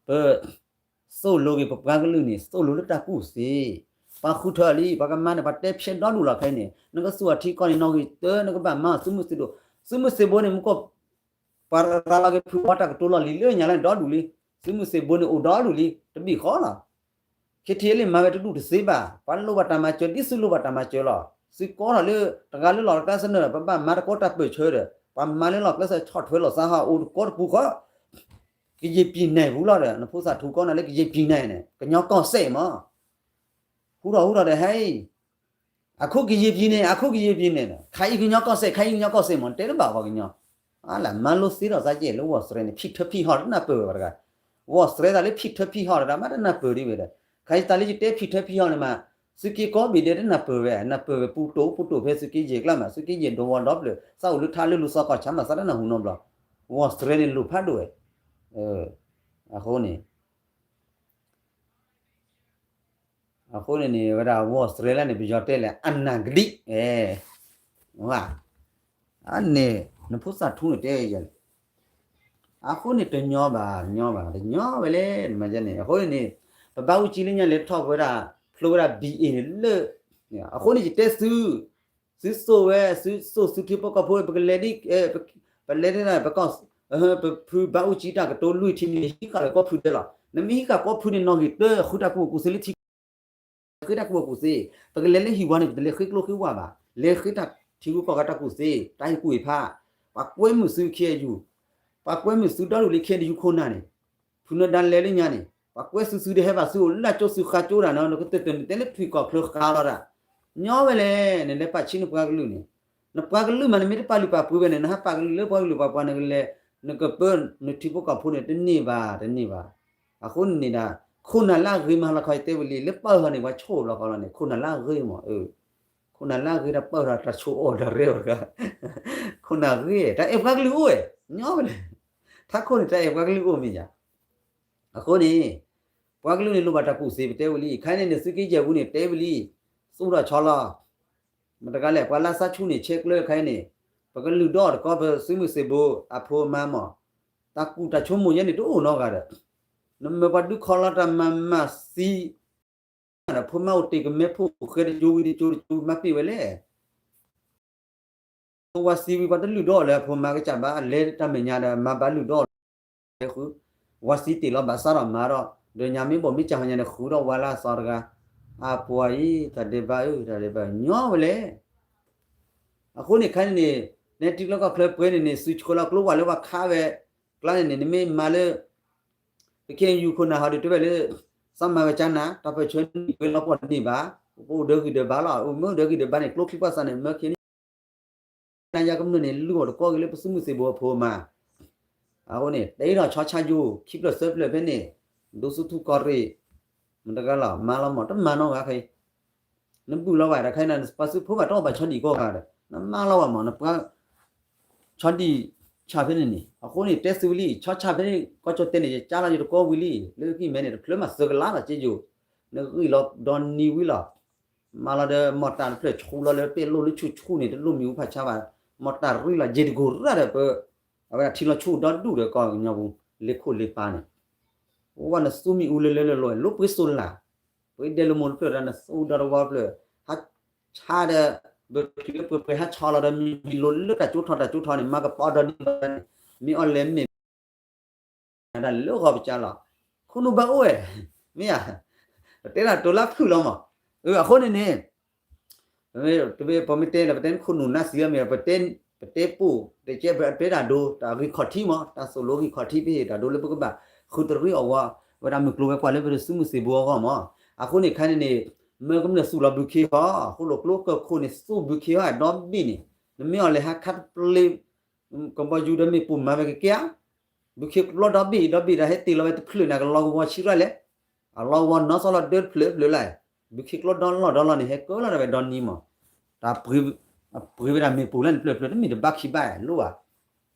ပ သိၣ်လိက့ၤပပှၤကလုာ်န့ၣ် သိၣ်လိလၢတၢ်ကူၣ်သ့, ပှၤဃုထၢလံ ပှၤကမၤန့ၣ် ပှၤတဲဖျဲးဒီဒူၣ်လီၤခဲအံၤန့ၣ် နကသူၣ်အထံကီၢ်န့ၣ် နီၣ်ဂံၢ်တၢ နကဘၣ်မၤအီၤ သုးမုၢ်သံၣ်ဘိ, သုးမုၢ်သံၣ်ဘိန့ၣ် မူကီၢ် ပှၤရၤလီၤက့ၤဖုဝါတၢ်ကတိၤလီၢ်လံၤလၢညါလၢဒီဒူၣ်လံ, သုးမုၢ်သံၣ်ဘိန့ၣ်အိၣ်ဒီဒူၣ်လံ တဘံၣ်ဃီလီၤ. ခ့ထံလံမၤဝဲတဒူၣ်တသ့ဘၣ်, ပှၤလိၣ်ဘၣ်တၢ်မၤစၢၤ ဒ်သုလိၣ်ဘၣ်တၢ်မၤစၢၤလီၤ. သုကိးထီၣ်လၢ တဂၤလၢလီၢ်တကျါစနၢၣ်ဒီး ပဘၣ်မၤတကိးတၢ်ပၢၢ်ဆၢဒီး ပှၤမၤလၢလီၢ်ကျဲစၢးဆီၣ်ထွဲလီၤသးဟီ အိၣ်တကိးတပူၤဃီ ကယဲၢ်ပံၤနဲၣ်ပူၤလီၤဒီး နဖိသၣ်ထူကိးနၤလၢကယဲၢ်ပံၤနဲၣ်န့ၣ် ကညီကီၢ်စဲၣ်မး ဟူထီၣ်ဟူထီၣ်ဒီး ဟဲအံၤ အခိၣ်ကယဲၢ်ပံၤန့ၣ် အခိၣ်ကယဲၢ်ပံၤန့ၣ် ခါအံၤကညီကီၢ်စဲၣ် ခါအံၤကညီကီၢ်စဲၣ်မး တဲတဘၣ်ပှၤကညီ အါလၢမၤလိသ့ထီၣ်သးကဲလၢဝီၢ်စရဲန့ၣ် ဖံးထၢဖံးဟီၣ်တနၢ်ပၢၢ်ဝဲတဂၤ ဝီၢ်စရဲသးလၢဖံးထၢဖံးဟီၣ်တဂၤမးတနၢ်ပၢၢ်ဒ်ဝဲဒီး ခါအံၤတၢ်လၢယတဲဖံးထၢဖံးဟီၣ်န့ၣ်မး သုးက့ကိးဘ့ၣ်ဒဲးတနၢ်ပၢၢ်ဝဲ နၢ်ပၢၢ်ဝဲပူၤတိၢ်ပူၤတိၢ်ဖဲသုးက့ယဲၢ်ကျါမး သုးက့ယဲၢ်ဒီဝီဒီပျၢၤ သးအိၣ်လၢထါလၢလူၤသီကီၢ်ဆါမး သးတနၢ်ဟူနီတဘျီ ဝီၢ်စရဲန့ၣ်လိၣ်ဖးဒိၣ်ဝဲ အဃိန့ၣ် အဃိန့ၣ်န့ၣ် ဝဲဒၣ်ဝီၢ်စရဲလၢန့ၣ် ပယီၤတဲလဲၣ် အနၢ်ကဒံ အဲ အန့ၣ် နဖိသၣ်ထူန့ၣ်တဲယဲၢ် အဃိန့ၣ်တညီဘၣ် တညီဘၣ် တညီဝဲလဲၣ် နမၤန့ၣ် အဃိန့ၣ်န့ၣ် ပဘၣ်အူကၠံလၢညါလဲၤထီၣ်ပဝဲဒၣ် ဖျိဝဲဒၣ် ဘံၣ်အ့ၣ်န့ၣ်လၢ အဃိန့ၣ်ယတဲသု သုစိာ်ဝဲ သုစိာ်သုထံဖိကီၢ်ဖိ ပကလဲၤဒ် ပလဲၤဒ် ပကီၢ် ပဖုဘၣ်အူကၠံတၢ်ကတိၤလွံၢ်ထံန့ၣ် ဟံးဃာ်လၢကီၢ်ဖုဒဲးလီၤ. နမ့ၢ်ဟံးဃာ်ကီၢ်ဖုန့ၣ် နီၣ်ဂံၢ်တၢ ဃုတၢ်ကူၣ်ဘၣ်ကူၣ်သ့လၢထံ ဃုတၢ်ကူၣ်ဘၣ်ကူၣ်သ့ ပကလဲၤလၢဟံၣ်ဝါန့ၣ် ပတလဲၤဃ့ကျိဃ့ဝါဘၣ်. လဲၤဃ့တၢ်ထံဂုၤကီၢ်ဂၤတၢ်ကူၣ်သ့ တၢ်ဟ့ၣ်ကူၣ်ဟ့ၣ်ဖး ပှၤကွဲမုာ်သု ခ့ၣ်အဲၣ်ယူၣ် ပှၤကွဲမုာ်သုဒီဒူၣ်လံ ခ့ၣ်အဲၣ်ယူၣ်ခိၣ်နၢ်န့ၣ် ဖုနၢၤဒါလဲၤလၢညါန့ၣ် ပှၤကွဲသုသုဒီးဟဲဘၣ်သုအိၣ်လၢအကၠိသုဃါကၠိဒၣ်နီၤ နကတၢၢ်တၢၢ်န့ၣ် တဲလၢထွံၣ်ကီၢ်ချၢဃါလီၤဒၣ် ညီဝဲလဲၣ် နလဲၤပာ်ဆံးနပှၤကလုာ်န့ၣ် နပှၤကလုာ်မး နမ့ၢ်တပာ်လုၢ်ပာ်ပှ့ၤဝဲန့ၣ် နဟးပာ်ကလုာ်လၢပှၤကလုာ်ပှၤပှၤ နကလဲၤ နကပၢနထံဖိကီၢ်ဖိန့ၣ် တန့ၢ်ဘၣ် တန့ၢ်ဘၣ်. အဃိန့ၣ်ဒၣ် ခိၣ်နၢ်လၢအဂ့ၤမးလီၤခီ ယတဲဝဲလံ လၢပၢၢ်ဟီန့ၣ် ပှၤဆိၣ်လီၤခီလီၤန့ၣ် ခိၣ်နၢ်လၢအဂ့ၤမး အၢ ခိၣ်နၢ်လၢအဂ့ၤဒီးပၢၢ်ဒီးတၢ်ဆိၣ်အီၣ်ဒီးရဲအီၤတဂၤ ခိၣ်နၢ်ဂ့ၤ တၢ်အဲၣ်ပှၤကလုာ်အိၣ်ဝဲ ညီဝဲလဲၣ် ထးခိၣ်န့ၣ် တၢ်အဲၣ်ပှၤကလုာ်အိၣ်မ့ၢ်ယါ အဃိန့ၣ် ပှၤကလုာ်န့ၣ်လိၣ်ဘၣ်တၢ်ကူၣ်သ့ ပတဲဝဲလံ ခဲအံၤန့ၣ် သုးက့ယဲၢ်ပူၤန့ၣ် တဲဝဲလံ သူၣ်ထီၣ်ဆီလီၤ မတၤတဂၤလဲၣ် ပှၤလၢသးဆူၣ်န့ၣ် ဆဲးကျၢခဲအံၤန့ၣ် ပကလုၢ်ဒီးတကီၢ် ပသုးမုၢ်သံၣ်ဘိ အဖိအမါမး တၢ်ကူၣ်တၢ်ဆိကမိၣ်ယဲန့ၣ် တအိၣ်နီတဂၤဒီး နမ့ၢ်ပှၤဒုးခီလီၤတၢ်မၤမၤသံ ဒီးဖိမါအိၣ်တ့ၢ်ကမဲဖိ ဃဲတကၠိဝံၤတကၠိတကၠိ မၤပ့ၢ်ဝဲလဲၣ် ဝၤသံဝံၤ ပှၤတလုၢ်ဒီးလၢဖိမါကစၢ်ဘၣ် လဲၤတၢ်မဲာ်ညါဒီး မၤဘၣ်လုၢ်ဒီး လဲၤဃု ဝၤသံတ့ၢ်လီၤဘၣ်ဆါဒီးမၤဒီး ဒီးညါမ့ၢ်ဘီၣ်မ့ၢ်စၢ်ဟီညါန့ၣ် ဃုဒီးဝၤလၢအသီတဂၤ အပှၤအံၤ တၢ်ဒဲးဘးဧၢ တၢ်ဒဲးဘး ညီဝဲလဲၣ် အဃိန့ၣ်ခဲအံၤန့ၣ် နဲထံကျိကီၢ်ချၢပှဲၤန့ၣ်န့ၣ် သုးဆှၢလီၤကျိဝဲလၢပှၤခးဝဲ ကျါန့ၣ်န့ၣ် နမ့ၢ်မၤလၢ ပခဲယူၢ်ခိၣ်နၢ်ဟီဒုးတဲဝဲလၢ သးမၤဝဲကၠါနၤ တၢ်ပၢၢ်ဆၢနံၣ်ပှဲၤလီၤပှီၢ်တန့ၢ်ဘၣ် ပအိၣ်ဒီးဂံၢ်ဒီးဘါလီၤ အိၣ်မ့ၢ်အိၣ်ဒီးဂံၢ်ဒီးဘါန့ၣ် ကျိချံပှၢ်သးန့ၣ် မၢခဲန့ၣ် နၤယၤကမျၢၢ်န့ၣ် လုၢ်အီၣ်တကီၢ်ဂ့ၤလၢပသုးမုၢ်သံၣ်ဘိအဖိမး အဃိန့ၣ် တၢ်အ့ၣ်ထီၣ်ဆီဆါယိာ် ခံဖျၢၣ်သၢဖျၢၣ်ဖဲန့ၣ် ဒိသူထူကီၢ်ရ့ၣ် မတၤတဂၤလီၤ မၤလီၤမး တမၤနီတဂၤခဲအံၤ နဘုၣ်လီၤဝဲတခါအံၤ နပှၤသုးဖိဘၣ်တအီၣ်ဘၣ်ဆီဒံၣ်ကိးဂၤဒီး နမၤလီၤဝဲမး နပှၤ ဆီဒံၣ် ဆီဆၣ်ဖဲန့ၣ်န့ၣ် အဃိန့ၣ် တဲသုဝံၤလံ ဆီဆၣ်ဖဲန့ၣ် ကီၢ်ကၠီၣ်တဲၣ်န့ၣ် ယကၠါလီၤယတကီဝံၤလံ လၢကံၢ်မဲန့ၣ် တဖျၢၣ်မးသၢကလးလီၤ က့ယိာ် နဂံၢ်လီၤဒီနံၤဝံၤလီၤ မၤလီၤဒီးမီၢ်တၢ်တဖျၢၣ်ဆူလီၤလၢပ့ၣ်လိၣ်လၢဆူၣ်ဆူၣ်န့ၣ် တလိၣ်မံၤအူဖးဆါဘၣ် မီၢ်တၢ်ရံလီၤ ယ့တကိၤရၣ်ဒီးပ အဝဲဒၣ်ထံလီၤဆူၣ်ဒီဒူၣ်ဒီးကီၢ်ကညီပူၤ လ့ခိၣ်လ့ပၢ်န့ၣ် အိၣ်ဝဲနသူမံၤအူလၢလၢလီၤလီၤ လိပှ့ၤစိလၢ် ပှ့ၤဒဲးလၢမိၢ်တဖျၢၣ်ဒီးနသူဒီတဝီတဖျၢၣ် ဟးဆါဒီး ဘၢချံလၢပှ့ၤပှ့ၤဟးဆီလီၤဒီးမံၤလိၤလၢတၢ်ကၠိထီၣ်တၢ်ကၠိထီၣ်န့ၣ် မၤကပီၤဒီးဒ်န့ၣ် မ့ၢ်အီၤလဲၤမ့ၢ် ဒၣ်လၢဂီၤပကၢလီၤ ခိၣ်နူာ်ဘၣ်အိၣ်ဝဲ မ့ၢ်ဧါ ပတဲဒၣ်တိၤလၢဖုၣ်လီၤမး အဃိန့ၣ်န့ၣ် တမ့ၢ်ပမ့ၢ်တဲလၢပတဲနခိၣ်နူာ်နါသံအမ့ၢ် ပတဲပူၣ်တကဲပတဲတၢ်ဒိ တၢ်ဂံၢ်ခီၣ်ထံးမး တၢ်သိၣ်လိဂံၢ်ခီၣ်ထံးပဟ့ၣ်တၢ်ဒိလၢပကဘၣ် ဃုတရံးအီၤဝဲ ဝဲဒၣ်မုၢ်ကျိၤဝဲၤကွာ်လၢပတသုးမုၢ်သံၣ်ဘိအဂီၢ်မး အဃိန့ၣ်ခဲန့ၣ်န့ၣ် မၢကမျၢၢ်သူၣ်လီၤဘုခ့ဟီ ဃိၣ်လိာ်ကျိကၢၢ်ခိၣ်န့ၣ် သူၣ်ဘုခ့ဟီဒီဘ့ၣ်န့ၣ် နမ့ၢ်အီၤလဲၤဟးခးတပျ့ၤ ကဘီယူၤဒီးမ့ၢ်ပိာ်မၤဝဲကကဲဧါ ဘုခ့ကျိဒီဘ့ၣ်ဒီဘ့ၣ်ဒီးဟဲတ့ၢ်လီၤဝဲတဖျၢၣ်န့ၣ် ကလီကဝီၤဆံးရၣ်လဲၣ် အလီကဝီၤနီၢ်စီလီၤဒၢတဖျၢၣ်တဖျၢၣ်လၢ ဘုခ့ကျိဒီလီၢ်ဒီလီၢ်န့ၣ် ဟဲကၢလီၤဒၣ်ဝဲဒီနံၤမး တၢ်ပှ့ၤဝဲဒၣ်မ့ၣ်ပိၢ်လၢန့ၣ်တဖျၢၣ်တဖျၢၣ် တမ့ၢ်တဘၣ်ခံဘၣ်လိၣ်ဘၣ်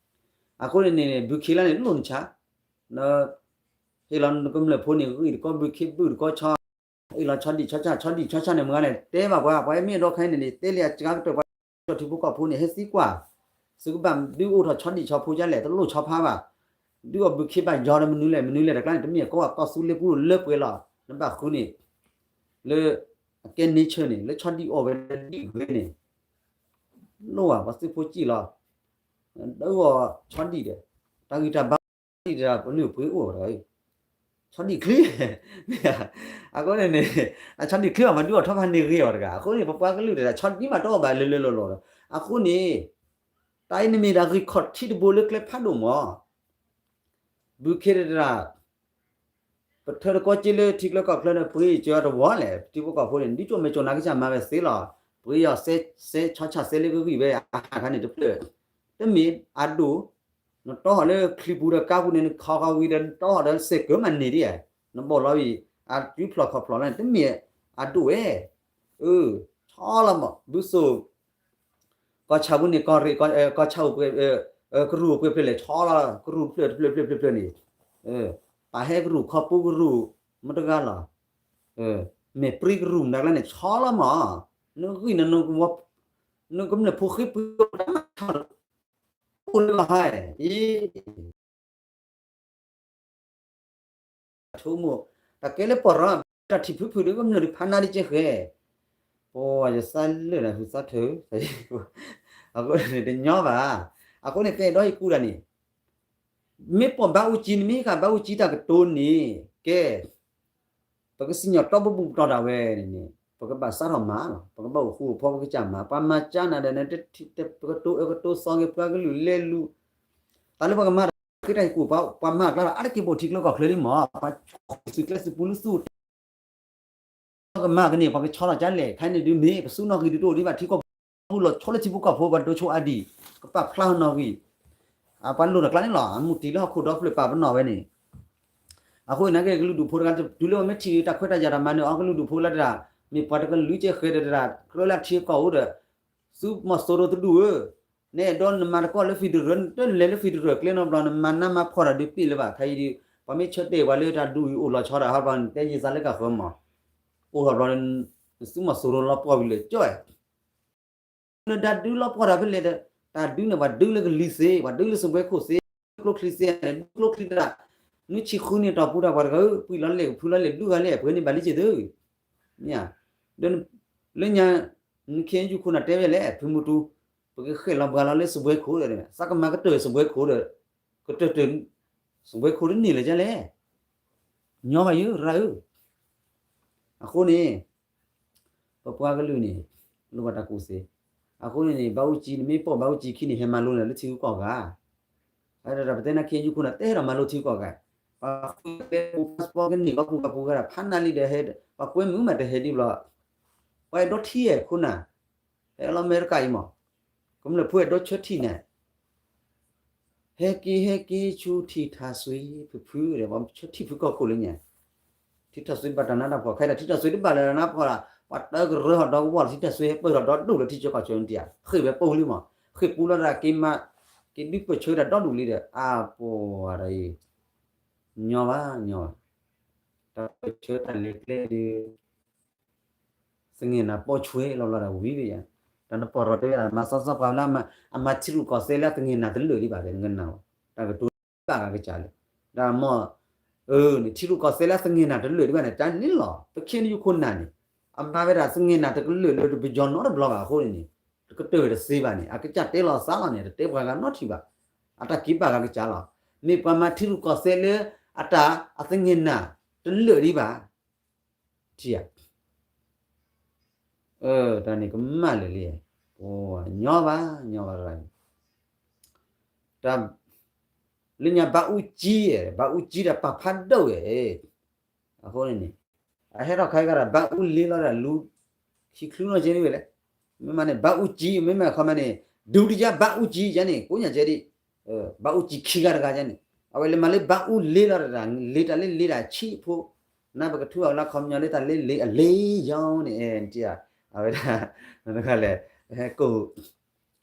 အဃိန့ၣ်န့ၣ် ဘုခ့လၢန့ၣ်လိၣ်နဆါ ဟ့ၣ်လီၤနကမျၢၢ်ဖိန့ၣ် ဂံၢ်တကီၢ်ဘုခ့ဘုၣ်တကီၢ်ဆီ အ့ၣ်လီၤဆီဒံၣ်ဆီဆၣ် ဆီဒံၣ်ဆီဆၣ်န့ၣ် မ့ၢ်ဂၤန့ၣ် တဲဘၣ်ပှၤ ပှၤမ့ၢ်အဲၣ်ဒိးခဲအံၤန့ၣ်န့ၣ် တဲလံအစှၤကတၢၢ်ပှၤ ကၠီၣ်ထံဖိကီၢ်ဖိန့ၣ် ဟဲသံကွၢ် သုကဘၣ်ဒုးအိၣ်ထီၣ်ဆီဒံၣ်ဆီဖိဒ်လဲၣ် တလိၣ်ဆီဖါဘၣ် ဒုးအီၣ်ဘုခ့ဘၣ်ယီၤဒီးမနုၤလဲၣ် မနုၤလဲၣ်တကျါန့ၣ် တမ့ၢ်အကိးအကီၢ်သူလ့ၤပူၤလၢပှဲၤလီၤ နဘၣ်ဃုန့ၣ် လၢ အကဲ nature န့ၣ် လၢဆီဒံၣ်အီၣ်ဝဲဒၣ်ဒံၣ်ဂ့ၤန့ၣ် လိၣ်ဘၣ်ပှၤသုးဖိစံၣ်လီၤ ဒုးအီၣ်ဆီဒံၣ်ဒီး တၢ်ဂံၢ်တၢ်ဘါဒံၣ်ဒီး ပနုာ်ပှ့ၤအိၣ်ဒီး ဆီဒံၣ်ချံ အဃိန့ၣ်န့ၣ် အဆီဒံၣ်ချံဘၣ်မၤဒုးအီၣ်ထီၣ်ဖးန့ၢ်ဂ့ၤအီၤတဂၤ အဃိန့ၣ် ပပှၤကလုာ်တဂၤ ဆီဒံၣ်မးတအီၣ်ဘၣ်လၢလၢလီၢ်လီၢ်ဒီး အဃိန့ၣ် တၢ်အံၤန့ၣ်မ့ၢ်ဒၣ်ဂံၢ်ခီၣ်ထံးတဘိလၢကျဲဖးဒိၣ်မး ဘုခ့တတရၣ် ပထၢတကီၢ်က့လၢထံကျၢကီၢ်ချၢန့ၣ် ပှ့ၤကၢတဝီလဲၣ် ထံဖိကီၢ်ဖိန့ၣ် ဒုးကၠိမဲာ်ကၠိနာ်ကစၢ်မၤဝဲသ့လီၤ ပှ့ၤအီၤစဲဆီဆၣ်စဲလၢကဂံၢ်ဝဲအဟးခါန့ၣ်တဖျၢၣ် တမ့ၢ်အဒိၣ် နတီၢ်ဟီၣ်လၢချံပူၤဒီးကါပူၤန့ၣ် နခီဃီဝံၤဒီး နတီၢ်ဟီၣ်ဒီးစဲးကၢမးန့ၣ်ဒ် နဘီၣ်လီၤဝံၤ အတုၤဖျိးခီၣ်ဖျိးလီၤန့ၣ် တမ့ၢ်အဒိၣ်ဝဲ အၢ ဆီလီၤမး ဘုစိၣ် ကီၢ်ဆၣ်ပူၤန့ၣ် ကီၢ်ရ့ၣ် ကီၢ်ဆၣ်အိၣ်ပှဲၤ ကရူၢ်အိၣ်ပှဲၤဖျၢၣ်လဲၣ် ဆီလီၤ ကရူၢ်ဖျၢၣ်တဖျၢၣ်ဖျၢၣ်ဖျၢၣ်ဖျၢၣ်န့ၣ် ပာ်ဟဲကရူၢ်ခီပူကရူၢ် မတဂၤလီၤ မဲာ်ပြံကရူၢ်မတၤကျါန့ၣ် ဆီလီၤမး နဂံၢ်န နကမျၢၢ်ဖိဃ့ပှ့ၤ အိၣ်လၢဟါ အံၤ ဆိကမိၣ် တၢ်ကဲလၢပှၤရီ တၢ်ထံၣ်ဖုဖုဒ်ကမျၢၢ်ဒ်ဖးနါဒ်ကဲဃဲ ပှၤယသးလၢာ်နၤ ဟုသးထၢ အဃိန့ၣ်တညီဘၣ် အဃိန့ၣ် ကဲဒီးဟံၣ်ကူၣ်တၢ်န့ၣ် မ့ၢ်ပိာ်ဘါအူကၠံန့ၣ် မ့ၢ်ဃာ်ဘါအူကၠံတၢ်ကတိၤန့ၣ် ကဲ ပကစံၣ်ညီၣ်တီပဘူၣ်ပတီၢ်ဒၣ်ဝဲန့ၣ်န့ၣ် ပကဘၣ်စးထီၣ်မၤလီၤ ပကဘၣ်အိၣ်ဃူအိၣ်ဖိးပကစၢ်မၤ ပှၤမၤကၠါနၤဒီး ပကတိၤအၢကတိၤသီက့ၤပှၤကလုာ်လဲၤလူၤ တၢ်လၢပှၤကမၤတၢ်ဃ့တၢ်ဟံၣ်ကူၣ် ပှၤမၤအကျါဒီး အါတက့ၢ်ပိာ်ထံကျိကီၢ်ချၢလံမး ပှၤဆိၣ်ဂ့ၤသုးကျဲသုးပူၤလၢသူၣ် ပှၤကမၤကန့ၢ် ပှၤကဆီလီၤကလဲၣ် ခဲအံၤန့ၣ်ဒုးမ့ၢ် ပစူးနီၣ်ဂံၢ်ဒုးတအိၣ်ဒံးဘၣ် ထံကီၢ်ပူၤလီၤဆီလၢထံဖိကီၢ်ဖိ ပှၤဒိဆိအါဒံၣ် ကပာ်ဖျါနီၣ်ဂံၢ် အပှၤလိၣ်တၢ်ကျါန့ၣ်လီၤ အမူတံၢ်လၢဟီၣ်ခိၣ်ဒီဖျၢၣ်ပာ်ပနီၣ်ဝဲန့ၣ် အဃိန့ၣ်က့ ကလုာ်ဒူၣ်ဖိတဂၤ တုၤလၢပမ့ၢ်ထံၣ်တၢ်ခွဲးတၢ်ယာ်တၢ်မၤနၢၤအီၤ ကလုာ်ဒူၣ်ဖိလၢတဂၤ မ့ၢ်ပှၤတကလုာ်ကဲဃဲဒီးတဂၤ ကြၢးလၢထံကီၢ်အိၣ်ဒီး သုးမီၤစိရိၤတဒူၣ်ဧၢ နအဲၣ်ဒိးနမၤတကီၢ်လၢ federal တလဲၤလၢ federal ကျဲနီတဘျီ နမၤနါမၤဖှီၣ်တၢ်ဒုးပ့ၢ်လၢၤဘၣ် ခဲအံၤဒုး ပှၤမ့ၢ်ဆၢတဲာ်ပှၤလၢတၢ်ဒုးအံၤအိၣ်လီၤဆီဒီး ဟးဘျီနတဲယံာ်သးလၢကဃၢၤမး အိၣ်ထီၣ်ဘျီ သုးမီၤစိရိၤလီၤပှီၢ်ဝံၤလၢာ်ကၠီၣ် နတၢ်ဒုးလီၤပှီၢ်တၢ်ဖဲလဲၣ်ဒီး တၢ်ဒုးန့ၣ် ပှၤဒုးလၢကလံၤသ့ ပှၤဒုးလၢစပွဲခိၣ်သ့ ကျိချံသ့န့ၣ် ဒုးကျိချံတဒၣ် နုဆံဃုနံၣ်တီၢ်ပူၤတၢ်ပှၤတဂၤဧၢ ပှံၢ်လီၤလဲၣ်ကဖုလီၤလဲၣ်ဒုးဂၤလဲၣ် ပှဲၤန့ၢ်ဘၣ်လံစ့ၢ်သု မ့ၢ်ဧါ ဒီး လၢညါ နခ့ယုၢ်ခိၣ်နၢ်တဲဝဲလဲၣ် ဖုမူတူ ပကဃဲၣ်လီၤဘှါလီၤလၢစပွဲခိၣ်ဒီး သးကမၤကတၢၢ်စပွဲခိၣ်ဒီး ကတၢၢ်တၢၢ် စပွဲခိၣ်တန့ၢ်လၢၤကလဲၣ် ညီဘၣ်ယုၢ်ရၣ်ဧၢ အဃိန့ၣ် ပပှၤကလုာ်န့ၣ် လိၣ်ဘၣ်တၢ်ကူၣ်သ့, အဃိန့ၣ်န့ၣ် ဘၣ်အူကၠံ နမ့ၢ်ပိာ်ဘၣ်အူကၠံခံန့ၣ် ဟဲမၤလိနၤလၢထံဂုၤကီၢ်ဂၤ, ဒီးပတဲနၤ ခ့ယုၢ်ခိၣ်နၢ် တဲဒီးမၤလိထံဂုၤကီၢ်ဂၤ, ပှၤဃုကျဲပူၤ passport ကန့ၢ်ဘၣ်ပူၤဘၣ်ပူၤဂၤဒီး ဖးနၤလံဒီးဟဲ, ပှၤကွဲမုာ်မးတဟဲဒံးဘျီ, ပှၤအဲၣ်ဒိးထံၣ်အဲၣ်ခိၣ်နၢ်, ဟဲလီၤအမဲရကၤအံၤမး, ကမျၢၢ်ဖိအဲၣ်ဒိးဆၢထံၣ်နၤ ဟဲက့ၤ ဟဲက့ၤဆူထံၣ်ထၣ်စွ့ဖုဖုဒီး ပှၤဆၢထံၣ်ဖုကီၢ်ခိၣ်လၢညါ, ထံၣ်ထၣ်စွ့ဘၣ်တၢ်နါတၢ်ဖှီၣ် ခဲအံၤဒီး ထံၣ်ထၣ်စွ့တဘၣ်လၢၤနါဖှီၣ်လီၤ, ပှၤတၢကရၢဟီၣ်ဒီကဝီၤလီၤ ထံၣ်ထၣ်စွ့ဟဲပၢၢ်ထီၣ်ဒီဒိၣ်လၢထံဆၢကီၢ်ဆၢနတံၢ်ဧါ, ဃ့ၢ်ဝဲပိာ်လံမး, ဃ့ၢ်ပူလီၤတၢ်က့ၤမး, က့ၤဒုးပၢၢ်ဆၢတၢ်ဒီဒူၣ်လံဒီး အါပှၤတၢ်အံၤ ညီဘၣ်ညီဘၣ်, တၢ်ပၢၢ်ဆၢတၢ်လဲၤကျဲဒီး သငဲၢ်နၤပိာ်ဆွဲလီၤလီၤဒီးဝံၤဘၣ်ယၤ, တၢ်နပီၢ်ရီတ့ၢ်မၤစီစီပှၤလၢ အမၤထံရူၢ်ကီၢ်သဲလၢအသငဲၢ်နၤတလၢာ်ဒံးဘၣ် နကနၣ်လီၤ, တၢ်ကတိၤဘၣ်ဂၤကစၢ်လၢ တၢ်မ့ၢ် အၢ န့ၣ် ထံရူၢ်ကီၢ်သဲလၢအသငဲၢ်နၤတလၢာ်ဒံးဘၣ်န့ၣ် တၢ်န့ၣ်လီၤ ပခဲန့ၣ်ယခိၣ်နၢ်န့ၣ် အမၤဝဲဒၣ်သငဲၢ်နၤတကလၢာ်လၢတပယီၤနီတဘျီဘၣ်အဃိန့ၣ်န့ၣ် တကတၢၢ်တသ့ဘၣ်န့ၣ် အကစၢ်တဲလီၤသးလီၤန့ၣ် တတဲပှၤဂၤနီထံၣ်ဘၣ်, အတၢ်က့ၤဘၣ်ဂၤကစၢ်လီၤ, မ့ၢ်ပှၤမၤထံရူၢ်ကီၢ်သဲလၢ အတၢ်အသငဲၢ်နၤ တလၢာ်ဒံးဘၣ် ထံၣ်ဧါ တၢ်န့ၣ်ကမၣ်လၢာ်လံ, ညီဘၣ်ညီဘၣ်တဂၤန့ၣ်, တၢ် လၢညါဘၣ်အူကၠံ, ဘၣ်အူကၠံဒီးပာ်ဖးဒိၣ်ဝဲ, အဃိန့ၣ်န့ၣ်, အဟဲထီၣ်ခါကဒီး ဘၣ်အူလ့လီၤဒီးလူၤ ခံချုးနီၢ်ကဲန့ၣ်ဝဲလဲၣ်, မ့မ့ၢ်န့ၣ် ဘၣ်အူကၠံ မ့မ့ၢ်ခီမ့ၢ်န့ၣ် ဒုတိယဘၣ်အူကၠံ ယဲန့ၣ် ကိးညါကဲဒံး, ဘၣ်အူကၠံခံဂၤတဂၤယဲန့ၣ် အဝဲလဲၤမၤလၢဘၣ်အူလ့လီၤတၢ် လ့တၢ်လ့လ့တၢ်ဆံးဖိ, နပကထူအီၤလၢခီပညီလၢတၢ်လ့လ့အလ့ယီန့ၣ် အဲ နထံၣ်ဧါ, အဝဲဒၣ် တခါလဲၣ်, ဟဲကိး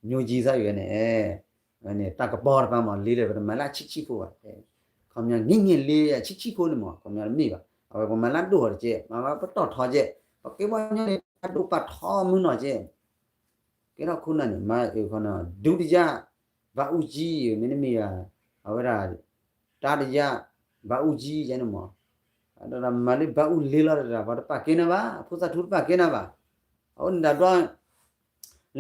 ညိကၠံသးအံၤဝဲန့ၣ်, ဝဲန့ၣ် တၢ်ကပီၤတပၤမ့ၢ် လ့ဒီးပတမၤလၢအဆံးဆံးဖိဘၣ်, ခီပညီငဲၢ်ငဲၢ်လ့အဆံးဆံးဖိန့ၣ်မ့ၢ် ခီပညီတမ့ၢ်ဘၣ်, အဝဲပမၤလၢအဒိၣ်ထီၣ်တက့ၢ်, မၤဝဲပတီၢ်ထီၣ်က့ၢ်, ပကဲပှၤကညီန့ၣ် ပဒိၣ်ပာ်ထီမုၢ်နီၢ်က့ၢ်, ကဲထီၣ်ခိၣ်နၢ်န့ၣ် မၤအၢခီနီၤ ဒုတိယ ဘၣ်အူကၠံ မ့တမ့ၢ်ဧါ, အဝဲဒၣ် တတိယ ဘၣ်အူကၠံ ယဲန့ၣ်မ့ၢ်, ဒီးမၤလၢဘၣ်အူလ့လီၤတၢ် ပှၤတပာ်ကဲနၤဘၣ် ဖိသၣ်ထူတပာ်ကဲနၤဘၣ်, အဃိန့ၣ်တၢ်ဘျီ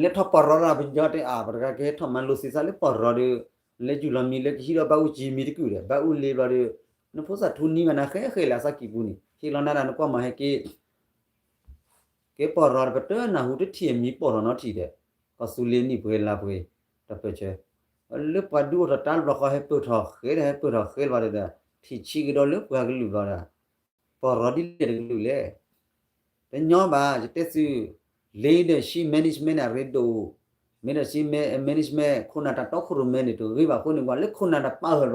လဲၤထီၣ်ပီၢ်ရီဒီးပယီၤတဲအါ ပတဂၤကဟဲထီၣ်မၤလိသ့သးလၢပီၢ်ရီဒီး လဲၤယူၢ်လီၤမံၤလၢကဟံးဒီးဘၣ်အူကၠံမံၤတကုာ်ဒီး ဘၣ်အူလ့ဘျီဒီး နဖိသၣ်ထူနံၤဘၣ်နၤဃဲဃဲလၢအသးကံၢ်ပူၤန့ၣ် ဟ့ၣ်လီၤနၤဒၣ်နကွၢ်မၤဟဲက့ၤ ကဲပီၢ်ရီဒီးပတနၢ်ဟူတထံၣ်အမံၤပီၢ်ထီၣ်နီတထံၣ်ဒီး ကီၢ်သူလ့ၤနံၣ်ပှဲၤလါပှဲၤ တၢ်ပၢၢ်ဆၢ လၢပှၤဒုးအိၣ်ထီၣ်တၢ်ဘျီဃီဟဲပၢၢ်ထီၣ်ဃဲဒီး ဟဲပၢၢ်ထီၣ်ဃဲလီၤဒီး ထံၣ်ဆံးကဒီးလၢပှၤကလုာ်ဘျီဒီး ပီၢ်ရီဒ်လဲၣ်တကလုာ်လဲၣ် တညီဘၣ် ယတဲသု leadership management န့ၣ် အရ့ဒိၣ်, leadership management ခိၣ်နၢ်တၢ်တီခိၣ်ရိၣ်မဲန့ၣ် တဂ့ၤဘၣ်အဃိန့ၣ် ပှၤလၢခိၣ်နၢ်တၢ်ပာ်အၢၣ်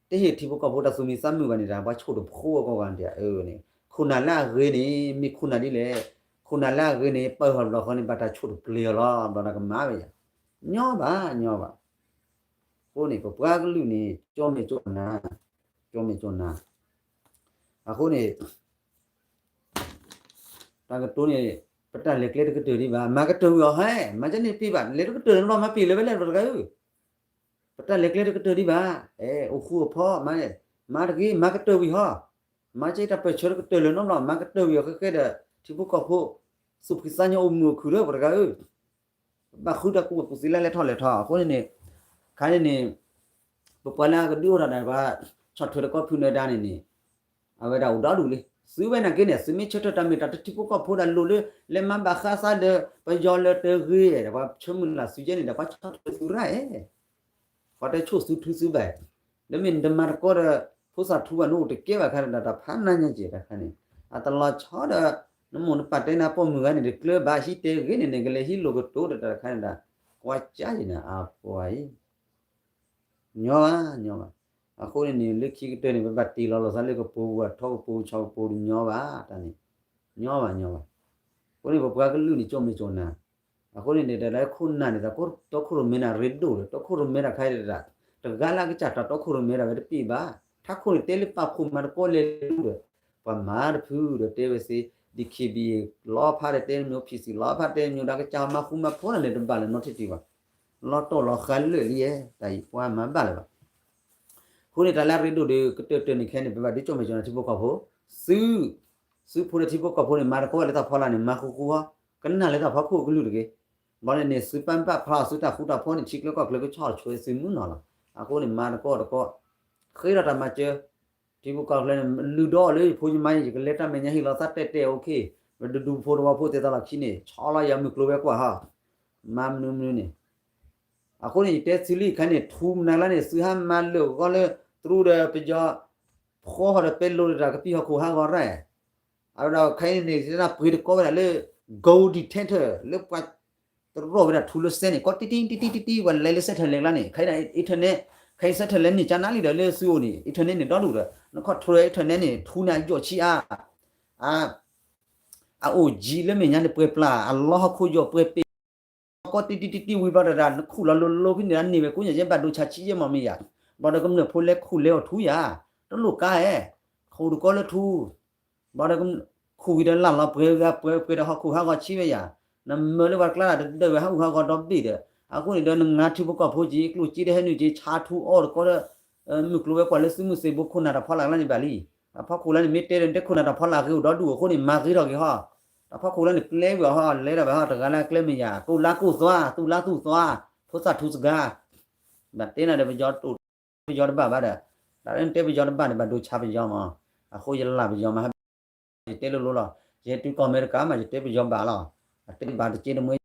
ဘျီဃီဒၣ် တဟ့ၣ်ထံဖိကီၢ်ဖိတၢ်သူၣ်မံသးမုာ်ဘၣ်န့ၣ်ဒီး ပှၤဆိၣ်တဖိအဂီၢ်ဂီၢ်န့ၣ် အၢန့ၣ် ခိၣ်နၢ်လၢအဂ့ၤန့ၣ် မ့ၢ်ခိၣ်နၢ်ဒ်လဲၣ်, ခိၣ်နၢ်လၢအဂ့ၤန့ၣ် ပာ်အၢၣ်ဘျီဃီန့ၣ် ဘၣ်တၢ်ဆိၣ်တပျ့ၤအီၤလီၤ ဘျီဒီးကမၤဝဲယၤ, ညီဘၣ် ညီဘၣ်, အဃိန့ၣ် ပပှၤကလုာ်န့ၣ် ကၠီမဲာ်ကၠီနါ, ကၠီမဲာ်ကၠီနါ, အဃိန့ၣ် တၢ်ကတိၤန့ၣ် ပတၢ်လဲၤကျဲတကတၢၢ်ဒံးဘၣ် မၤကတၢၢ်ဝံၤအီၤဟဲ မၤကန့ၣ်ပ့ၤဘၣ် လဲၤတကတၢၢ်လီၤမၤပ့ၤလၢၤဝဲလဲၣ်တဂၤဧၢ, ပတၢ်လဲၤကျဲတကတၢၢ်ဒံးဘၣ်, အဲ အိၣ်ဃူအိၣ်ဖိး မၤတဂ့ၤ မၤကတၢၢ်ဝံၤဟီ, မၤက့တၢ်ပၢၢ်ဆၢတကတၢၢ်လၢၤနီတဘျီ မၤကတၢၢ်ဝံၤအီၤဃဲဃဲဒီး ထံဖိကီၢ်ဖိ သူၣ်ဖှံသးညီအိၣ်မုာ်အိၣ်ခုၣ်လၢပတဂၤဧၢ ဘၣ်ဃုတၢ်ကူၣ်ဘၣ်ကူၣ်သ့လၢလဲၤထီၣ်လဲၤထီ အဃိန့ၣ်န့ၣ် ခါန့ၣ်န့ၣ် ပပှၤလၢအကဒုးအိၣ်ထီၣ်ဒၣ်ပှၤ ဆီၣ်ထွဲတကီၢ်ဖုနၢၤဒါန့ၣ်န့ၣ် အဝဲဒၣ်အိၣ်ဒီဒူၣ်လံ သုဝဲနာ်က့န့ၣ် သုမ့ၢ်ဆၢထၢၣ်တၢ်မ့ၢ်တၢ်တထံဖိကီၢ်ဖိဒၣ်လိၤလၢ လဲၤမၤဘၣ်ဃးသးဒီး ပယီၤလၢတဂ့ၤဒီး ပှၤဆၢမုၢ်လၢ်သုယဲန့ၣ်ဒီး ပှၤဆီၣ်ထွဲသုရၣ်ဧၢ ပှၤတဆိၣ်သုထုသုဘၣ်, ဒီးမ့ၢ်နတမၤတကီဒီး ဖိသၣ်ထူဘၣ်နအိၣ်တကဲဘၣ်ခါဒီး တၢ်ဖးနါညါကဲတခါန့ၣ် အတလီၤဆီဒီး နမိၢ်နပၢ်တဲနၤပိာ်မုၣ်ဂၤန့ၣ် တကျၢၤဘၣ်ဟံးတဲဂ့ၤန့ၣ်န့ၣ် ကလဲၤဟံးလိာ်ကတိၤဒီးတၢ်တခါန့ၣ်ဒီး ကွၢ်ကၠါယံၤန့ၣ်အပှၤအံၤ ညီဘၣ်ညီဘၣ်, အဃိန့ၣ်န့ၣ် လၢခံကတၢၢ်န့ၣ် ပဘၣ်တ့ၢ်လီၤလိာ်သးလၢကပိာ်ပူၤ အထီကပိာ်ပူၤ ဆီကပိာ်ပူၤတညီဘၣ် တၢ်န့ၣ် ညီဘၣ်ညီဘၣ်, အဃိန့ၣ် ပပှၤကလုာ်န့ၣ် ကၠီၣ်မဲာ်ကၠီၣ်နါ, အဃိန့ၣ်န့ၣ် တၢ်လၢခိၣ်နၢ်န့ၣ် တၢ်တီခိၣ်ရိၣ်မဲနၤရ့ဒိၣ်ဒီး တီခိၣ်ရိၣ်မဲတၢ်ခါအံၤတဒၣ်, တဂၤလၢအကစၢ်တၢ်တီခိၣ်ရိၣ်မဲဒၣ်ဝဲတပ့ၤဘၣ်, ထးခိၣ်န့ၣ်တဲလၢပာ်ဖှိၣ်မၤတကီလဲၤလၢဒီး ပှၤမၤတဖုဒီးတဲဝဲသ့ ဒံၣ်ခ့ဘံၣ် လီဖးဒီးတဲမနုၤ ဖံးစံၣ် လီဖးတဲမနုၤ ဒီးကစၢ်မၤဃူမၤဖိးတၢ်န့ၣ် တဘၣ်လၢၤနီတထံၣ်ဘၣ်, လီၤတီၢ်လီၤဃာ်လၢာ်လံဧါ တၢ်အံၤပှၤမၤဘၣ်လၢၤဘၣ် အဃိန့ၣ် တၢ်လၢအရ့ဒိၣ်ဒီး ကတၢၢ်တၢၢ်န့ၣ်ခဲန့ၣ် ပဘၣ်ဒုးကၠီၣ်မဲာ်ကၠီၣ်နါထံဖိကီၢ်ဖိ, သု, သုးဖိဒီးထံဖိကီၢ်ဖိန့ၣ် မၤတကီဝဲလၢတၢ်ဖီလာ်န့ၣ် မၤဃူဃူဟီ, ကနၣ်လၢတၢ်ဖီခိၣ်ကလုာ်တဂ့ၤ, ဘၣ်န့ၣ်န့ၣ် သုပၢ်ပာ်ဖျါအီၤ သုတၢ်ဃူတၢ်ဖိးန့ၣ် ထံကျၢကီၢ်ကျၢကဆီၣ်ထွဲသုမုၢ်နီၢ်လီၤ, အဃိန့ၣ် မၤတကီတကီ, ဃ့ထီၣ်တၢ်မၤစၢၤ, ထံဖိကီၢ်ဖိကျဲန့ၣ် လုၢ်ဒီးလၢယဖိယမါ ယကလဲၤတၢ်မဲာ်ညါဟ့ၣ်လီၤသးတဲတဲ okay, ပဒူဒူဖိတဝီဖိသ့ၣ်သးလီၢ်ခံန့ၣ် ဆီလီၤယၤမုၢ်ကျိၤဝဲၤကွာ်ဟီ, မၤမနုၤမနုၤန့ၣ် အဃိန့ၣ် ယတဲသုလံခဲန့ၣ် ထူမနၤလၢန့ၣ် သုဟါမၤလၢာ်ဂီၢ်လၢ တရူးဒီးပယီၤ ဖှီၣ်ဟီၣ်ဒီးပဲလိၤဒီးတၢ်ကပံၢ်ဟီၣ်ခိၣ်ဟးဂီၤရၢၢ်, အဝဲဒၣ်ခဲအံၤန့ၣ် တၢ်ပှ့ၤတကီဝဲဒၣ်လၢ gold detector လၢပှၤတရီၣ်ဝဲဒၣ်ထူလၢစဲန့ၣ် ကီတံၢ်တံၢ်တံၢ်တံၢ်တံၢ် ပှၤလဲၤလၢ satellite လၢန့ၣ် ခဲအံၤ internet, ခဲအံၤ satellite န့ၣ် ကနၣ်လံဒီးလၢသုအိၣ်န့ၣ် internet န့ၣ်ဒီဒူၣ်ဒီး နခီၣ်ထူလၢ internet န့ၣ် ထူန့ၣ်အယိာ်ဆံးအါ အအိၣ်ယံၤလၢမဲာ်ညါန့ၣ်ပှဲၤပျၢ် အလီဟီၣ်ခိၣ်ယိာ်ပှဲၤပ့ၤ ပီတံၢ်တံၢ်တံၢ်တံၢ်ဝံၤဘျီဒီး နခူၣ်လီၤလိၤလိၤဖဲန့ၣ် နန့ၢ်ဝဲကိးညၣ်ယဲဘၣ်ဒိဆါဆံယဲမီၢ်မ့ၢ်ယၤ, ဘျီဒီးကမျၢၢ်ဖိလဲၤခူၣ်လဲၤအီၣ်ထူယၤ, တလိၣ်ကါဧဲ, ခူၣ်တကီလၢထူ, ဘျီဒီး ခူၣ်ဝံၤဒီးလၢ်လီၤပှဲၤဂၤပှဲၤပှဲၤဒီးဟီၣ်ခိၣ်ဟးဂီၤဆံဝဲယၤ, နမၢလၢပှၤကျါတဒၢးဝဲဟးဂူာ်ဟးဂီၤဒီဘ့ၣ်ဒီး, အဃိန့ၣ်ဒီးနငါထံဖိကီၢ်ဖိက့ၤ ကျိၣ်စ့တဟဲနုာ်က့ၤ ဆါထူအီၣ်တကီဒီး မုၢ်ကျိၤဝဲၤကွာ်လၢသုးမုၢ်သံၣ်ဘိခိၣ်နၢ်တၢ်ဖီလာ်ကျါန့ၣ်ဘၣ်လံ. တၢ်ဖီခိၣ်လၢန့ၣ် မ့ၢ်တဲဒီးနတဲခိၣ်နၢ်တၢ်ဖီလာ်ဂ့ၤအိၣ်ဒီဒူၣ်အဃိန့ၣ် မၤဂ့ၤထီၣ်က့ၤဟီၣ်, တၢ်ဖီခိၣ်လၢန့ၣ် ပျဲဝံၤအီၤဟီၣ် လဲၤဒီးဝဲဟီၣ်တဂၤလၢကျဲမ့ၢ်ယၤ ကိၣ်လါကိၣ်သွါ သူၣ်လါသူၣ်သွါ ဖိသၣ်ထူစဂၤ, ဘၣ်တဲနၤဒီးပယီၤတိၣ် ပယီၤတဘၣ်ဘၣ်ဒီး, တၢ်လၢနတဲပယီၤတဘၣ်န့ၣ် ဘၣ်ဒိဆါပယီၤမး, အဃိယလၢ်ပယီၤမး ဟဲ ယတဲလိၤလိၤလီၤ, ယဟဲတုၤကီၢ်အမဲရကၤမး ယတဲပယီၤဘၣ်လီၤ, အတဲဘၣ်တက့ၢ်တမှဲ ယီ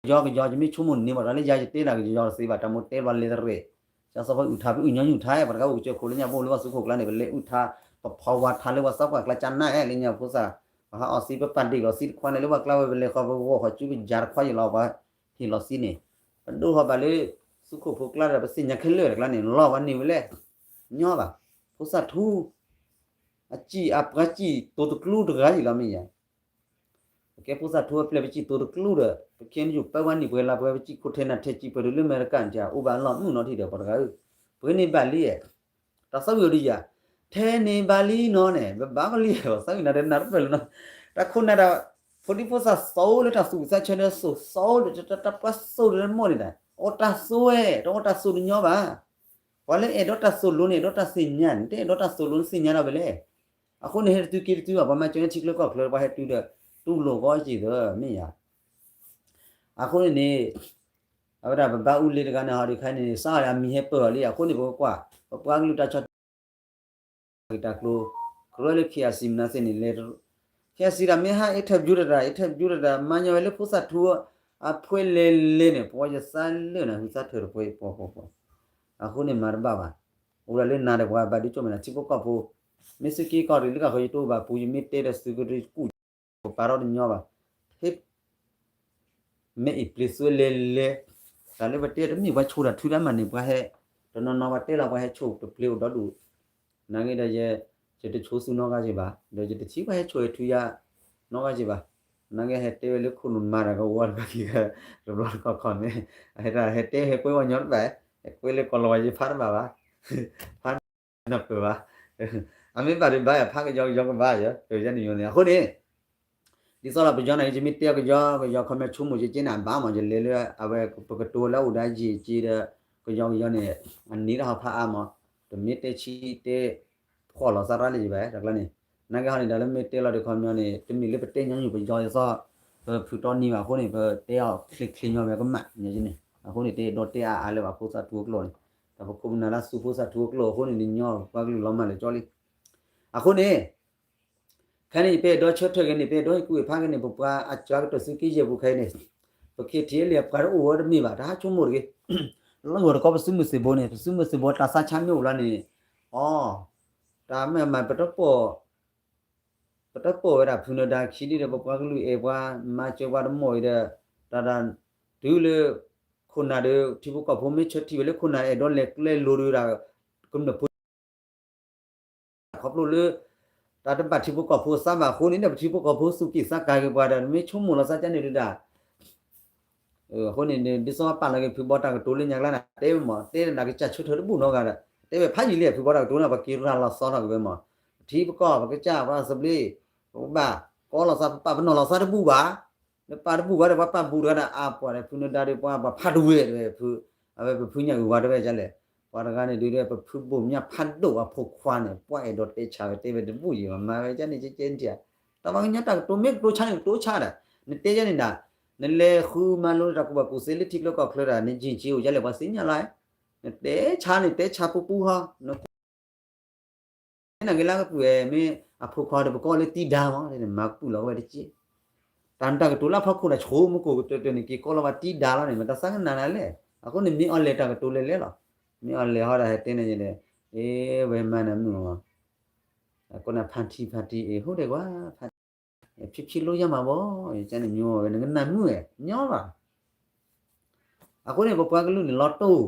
ကယီ ယမ့ၢ်ဆိကမိၣ်န့ၢ်ဘၣ်တၢ်လၢယၤ ယတဲဒၣ်ကယီတသ့ဘၣ် တၢ်မိၣ်တဲဘၣ်လဲၤတရ့ၣ်, ယသးဖီအုၣ်ထါ ပအုၣ်ညီနုၢ်ထါ ပှၤတဂၤအိၣ်ကစၢၢ်ခိၣ်လၢညါဘိလၢပှၤသုးခိၣ်ကျါန့ၣ် ပလဲၤအုၣ်ထါ ပဖီဝါထါလၢပှၤသးပှၢ်ကျါကၠါနါအဲၣ်လၢညါဖိသၣ်, ပဟးအီၣ်သံ ပပာ်ဒ့ၣ်အီၣ်သံတခွါန့ၣ် လၢပှၤကျါဝဲ ပလဲၤဃီပဂီၢ်ဃီၤစုပယၤတခွါယလီၤ ပှၤဟ့ၣ်လီၤသံန့ၣ်, ပဒိၣ်ထီၣ်ဘၣ်လၢ သုးခိၣ်ဖိကျါဒီး ပသ့ၣ်ညါခဲလၢာ်တကျါန့ၣ် လီၤပှၤန့ၢ်ဝဲလဲၣ်, ညီဘၣ်, ဖိသၣ်ထူ အစံၣ်အပှၤစံၣ်တိၤတကျူတဂၤယံၤလီၤမ့ၢ်ယၤ, ပကဲဖိသၣ်ထူအပျဲၢ် ပစံၣ်တိၤတကျူဒီး ပခဲန့ၣ်ယိၣ်ပၢဝဲနံၣ်ပှဲၤလါပှဲၤ ပစံၣ်ခိၣ်ထဲနၤထဲစံၣ်ပှဲၤဒုးလၢအမဲရကၤန့ၣ် အိၣ်ဘၣ်လီၤမုၢ်နီၤထံဒီး ပှၤတဂၤဧၢ, ပှၤန့ၣ်ဘၣ်လံ, တၢ်သးဝံၣ်အီၤဒ်ယၤ, ထဲန့ၣ်ဘၣ်လံနီၤန့ၣ် ပဘၣ်ကလံ ပှၤသးဝံၣ်နၤဒီးနၤတပၢၢ်လီၤနီၤ, တၢ်ခိၣ်နၢ်ဒီး ဖိဒံဖိသၣ်သိလၢတၢ်သူၣ်ဝံၣ်သးဆၢဒီး သိၣ်သိဒီး တၢ်ပှၤသိၣ်ဒီးမိၢ်န့ၣ်ဒီး အီၣ်တၢ်သိဝဲ တအီၣ်တၢ်သိၣ်တညီဘၣ်, ပှၤလၢအဲၣ်ဒိးတၢ်သိၣ်လိၤန့ၣ် အဲၣ်ဒိးတၢ်သ့ၣ်ညါန့ၣ် တအဲၣ်ဒိးတၢ်သိၣ်လိၤန့ၣ်သ့ၣ်ညါဒၣ်ဝဲလဲၣ်, အဃိန့ၣ် ဟဲတတုၤက့ၤတတုၤဘၣ် ပှၤမၤစၢၤထံချၢကီၢ်ချၢ ပှၤဟဲတုၤဒီး တူၢ်လိာ်ကီက့ၤသၢမ့ၢ်ယၤ, အဃိန့ၣ်န့ၣ် အဝဲဒၣ်ပဘၣ်အူလ့တဂၤန့ၣ် ဟီဒုးခါန့ၣ် စးအီၤအမံၤဟဲပၢၢ်အီၤလံ အဃိန့ၣ်ပကကွၢ် ပပှၤကလုာ်တၢ်ဆီၣ် ဂ့ၢ်တၢ်ကျိၤ ကြၢးလၢ KIC မနုၤသ့ၣ်န့ၣ်လဲၣ်, KIC တၢ်မ့ၢ်ဟး interview တၢ် interview တၢ် မၤညီဝဲလၢဖိသၣ်ထူ အဖှဲလဲၤလဲၤန့ၣ် ပှၤယသးလၢာ်န့ၣ် ဟုသးထၢၣ်တပှဲၤပှၤပှၤပှၤ, အဃိန့ၣ်မၤတဘၣ်ဘၣ်, အိၣ်ဒၣ်လၢနၤဒီးပှၤဘၣ်ဒုးကၠိၣ်မဲာ်နၤထံဖိကီၢ်ဖိ, မ့ၢ်သုးက့ကီၢ်ရ့ၣ်လၢကဃီ ယတအိၣ်ဘၣ်ပူၤ ယမ့ၢ်တဲဒီးသုးက့တကူၣ် ပပာ်ထီၣ်တညီဘၣ်, ဟ့ၣ် မ့ၢ်အံၤပျ့ၤသွဲလဲၤလဲၤ, တၢ်လၢပတဲတမ့ၢ်ပှၤဆိၣ်တၢ်ထုတၢ်မၤန့ၣ် ပှၤဟဲ, တနီၤနီၤပှၤတဲလီၤပှၤဟဲဆိၣ်တပျ့ၤအိၣ်ဒီဒူၣ်, နာ်က့ဒီးယဲ, ယတဆိၣ်သုနီတဂၤက့ၤဘၣ်, ဒီးယတထံၣ်ပှၤဟဲဆိၣ်ဟဲထုယၤ, နီတဂၤက့ၤဘၣ်, နာ်က့ဟဲတဲဝဲလၢခိၣ်နူာ်မၤတၢ်ကဝီၤတဂၤက့ၤ, တဘျီတခီခီန့ၣ်, ဟဲတဲဟဲကွဲဝဲညီတဘၣ်, ဟဲကွဲလၢကီၢ်လီၤဝဲယဖးတဘၣ်ဘၣ်, ဖး နီၢ်ပၢၢ်ဘၣ်, အမ့ၢ်ဘၣ်ဒုးဘၣ်ယၤ ဖးကယီကယီကဘၣ်ယၤ ယဲန့ၣ်ယိၤန့ၣ် အဃိန့ၣ် ဒ်သိးဒီးပယီၤန့ၣ် ယမ့ၢ်တဲကယီကယီ ခီပညီဆိကမိၣ်က့က့န့ၣ် အဘၣ်မး ယလဲၤလၢအဝဲပကတိၤလၢအအိၣ်ဒီးယံာ်က့ဒီး ကယီကယီန့ၣ် အနံၤတၢ်ဟီဖးအါမး တမ့ၢ်တဲဆံတဲ ဖှီၣ်လီၤသးရၣ်လၢယဘၣ် တကျါန့ၣ် နာ်က့ဟီန့ၣ် ဒီးလၢမ့ၢ်တဲလီၤဒုးခီပညီန့ၣ် တမ့ၢ်လၢပတဲညီနုၢ်ပယီၤဒ်သိး ပဖုးတီနံၤဘၣ်အဃိန့ၣ် ပတဲအီၤချ့ချ့ညီဘၣ်ကမၣ်န့ၣ် အဃိန့ၣ် တအဲၣ်ဒိးတဲအါအါလၢၤဘၣ်ဖိသၣ်ထူအကျိာ်န့ၣ် ဒီးပခိၣ်ပနၢ်လၢသူဖိသၣ်ထူအကျိာ်အဃိန့ၣ် နညီပှၤကလုာ်လီၤမၢ်လၢာ်ကၠီလံ အဃိန့ၣ် ခဲအံၤန့ၣ် ပအဲၣ်ဒိးဆၢထၢၣ်က့ၤန့ၣ် ပအဲၣ်ဒိးဟ့ၣ်ကူၣ်ဟ့ၣ်ဖးက့ၤန့ၣ် ပပှၤအစှၤကတၢၢ်သုးက့ယဲၢ်ပူၤခဲအံၤန့ၣ် ပ KTLA ပှၤတအိၣ်ဝဲတမ့ၢ်ဘၣ် တဟးဆိကမိၣ်တဂ့ၤ လီၤဂီၤတကီပသုးမုၢ်သံၣ်ဘိန့ၣ် ပသုးမုၢ်သံၣ်ဘိတၢ်သးဆါမ့ၢ်အိၣ်လီၤန့ၣ် အီ တၢ်မ့ၢ်မၤပတပိာ် ပတပိာ်ဝဲဒၣ်ဖုနဒါခံဒ်ဒီး ပပှၤကလုာ်အဲၣ်ပှၤ မၤစၢၤပှၤတမီၢ်အံၤဒီး တၢ်ဒၣ်တုၤလၢ ခိၣ်နၢ်ဒီး ထံဖိကီၢ်ဖိမ့ၢ်ဆၢထံၣ်ဝဲလၢခိၣ်နၢ်အဲၣ်ဒိးလဲၤကျဲလိၤဒီး ကမျၢၢ်ဖိ ခီဖျိလၢ တၢ်တဘၣ်ထံဖိကီၢ်ဖိအသးဘၣ်အဃိန့ၣ်ဒီး ပထံဖိကီၢ်ဖိသူၣ်က့ၣ်သးကါက့ၤပှၤဒီး မ့ၢ်ဆိကမိၣ်လီၤသးကန့ၣ်ဒုးဒၣ် အဃိန့ၣ် ဒ်သိးပာ်လီၤက့ၤဖုဘီတၢ်ကတိၤလၢညါကျါန့ၣ် တဲဝဲမး တဲဒၣ်ကစၢ်ဆၢထၢၣ်တဘူၣ်နီတဂၤဒီး တဲဝဲဖးယံာ်လံ ဖုဘီတၢ်ကတိၤန့ၣ် ပှၤက့ၤရၤလီၤသီထီၣ်က့ၤဝဲမး ပထံပကီၢ် ပကစၢ် ပှၤသဘျ့ ပကဘၣ်ကီလီၤသး ပပာ်ပနီၣ်လီၤသးတဘူၣ်ဘၣ် လၢပာ်တဘူၣ်ဘၣ်ဒီး ပှၤပာ်ဘူၣ်တဂၤဒီး အါပှၤဒီး ဖုနဒါဒီး ပှၤပာ်ဖးတဝဲတဝဲ ဖု အဝဲပဖုညၣ်အုၣ်ဝါတဝဲဒ်လဲၣ် ပှၤတဂၤန့ၣ်ဒုးဒီး ပဖုဘိၣ်မၠၣ်ဖးဒိၣ်အဖိခွါန့ၣ် ပှၤအဲၣ်ဒိးတဲဆါဝဲ တဲဝဲတဘူၣ်ယံၤ မၤဝဲဒ်န့ၣ် ကဲကဲန့ၣ် တၢ်ပှၤကညီတၢ်ကတိၤမ့ၢ်ကတိၤဆါန့ၣ် ကတိၤဆါဒီး နတဲယဲန့ၣ်ဒၣ် နလဲၤဃုမၤလိတၢ်ကူၣ်ဘၣ်ကူၣ်သ့လၢထံချၢကီၢ်ချၢဒီး နယံာ်က့အိၣ်ယဲလဲၣ် ပှၤသ့ၣ်ညါလီၤ နတဲဆါန့ၣ် တဲဆါပူပူဟီ န နဂ့ၤလၢကပုၢ်ဝဲၢ် မ့ၢ်အဖိခွါဒီး ပကိးလၢတံဒါမး မၤကပုၢ်လီၤဝဲတက့ၢ်. တၢ်နတၢ်ကတိၤလၢအဖီခိၣ်ဒီး ဆိကမိၣ်ကိၣ်ကတၢၢ်တၢၢ်န့ၣ် က့ၤကိးလီၤဝဲတံဒါလီၤန့ၣ် မတၤသးကနၣ်နၤလဲၣ်. အဃိန့ၣ် မ့ၢ်အီၤလဲၤတၢ်ကတိၤလဲၤလဲၤလီၤ. မ့ၢ်အီၤလဲၤဟီဒီး ဟဲတဲန့ၣ်ဒီး အ့ ဝဲမၤနၤမုၢ်အီၤ အဃိန့ၣ် ဖါတံၢ်ဖါတံၢ်အ့ ဟိဒဲးကွၢ် ဖါတံၢ် ဖံဖံလိယါမးဘီ ကန့ၣ်မ့ၢ်ဝဲ နကနၣ်မုၢ်ဝဲ ညီလီၤ. အဃိန့ၣ် ပပှၤကလုာ်န့ၣ်လီၤတိၢ်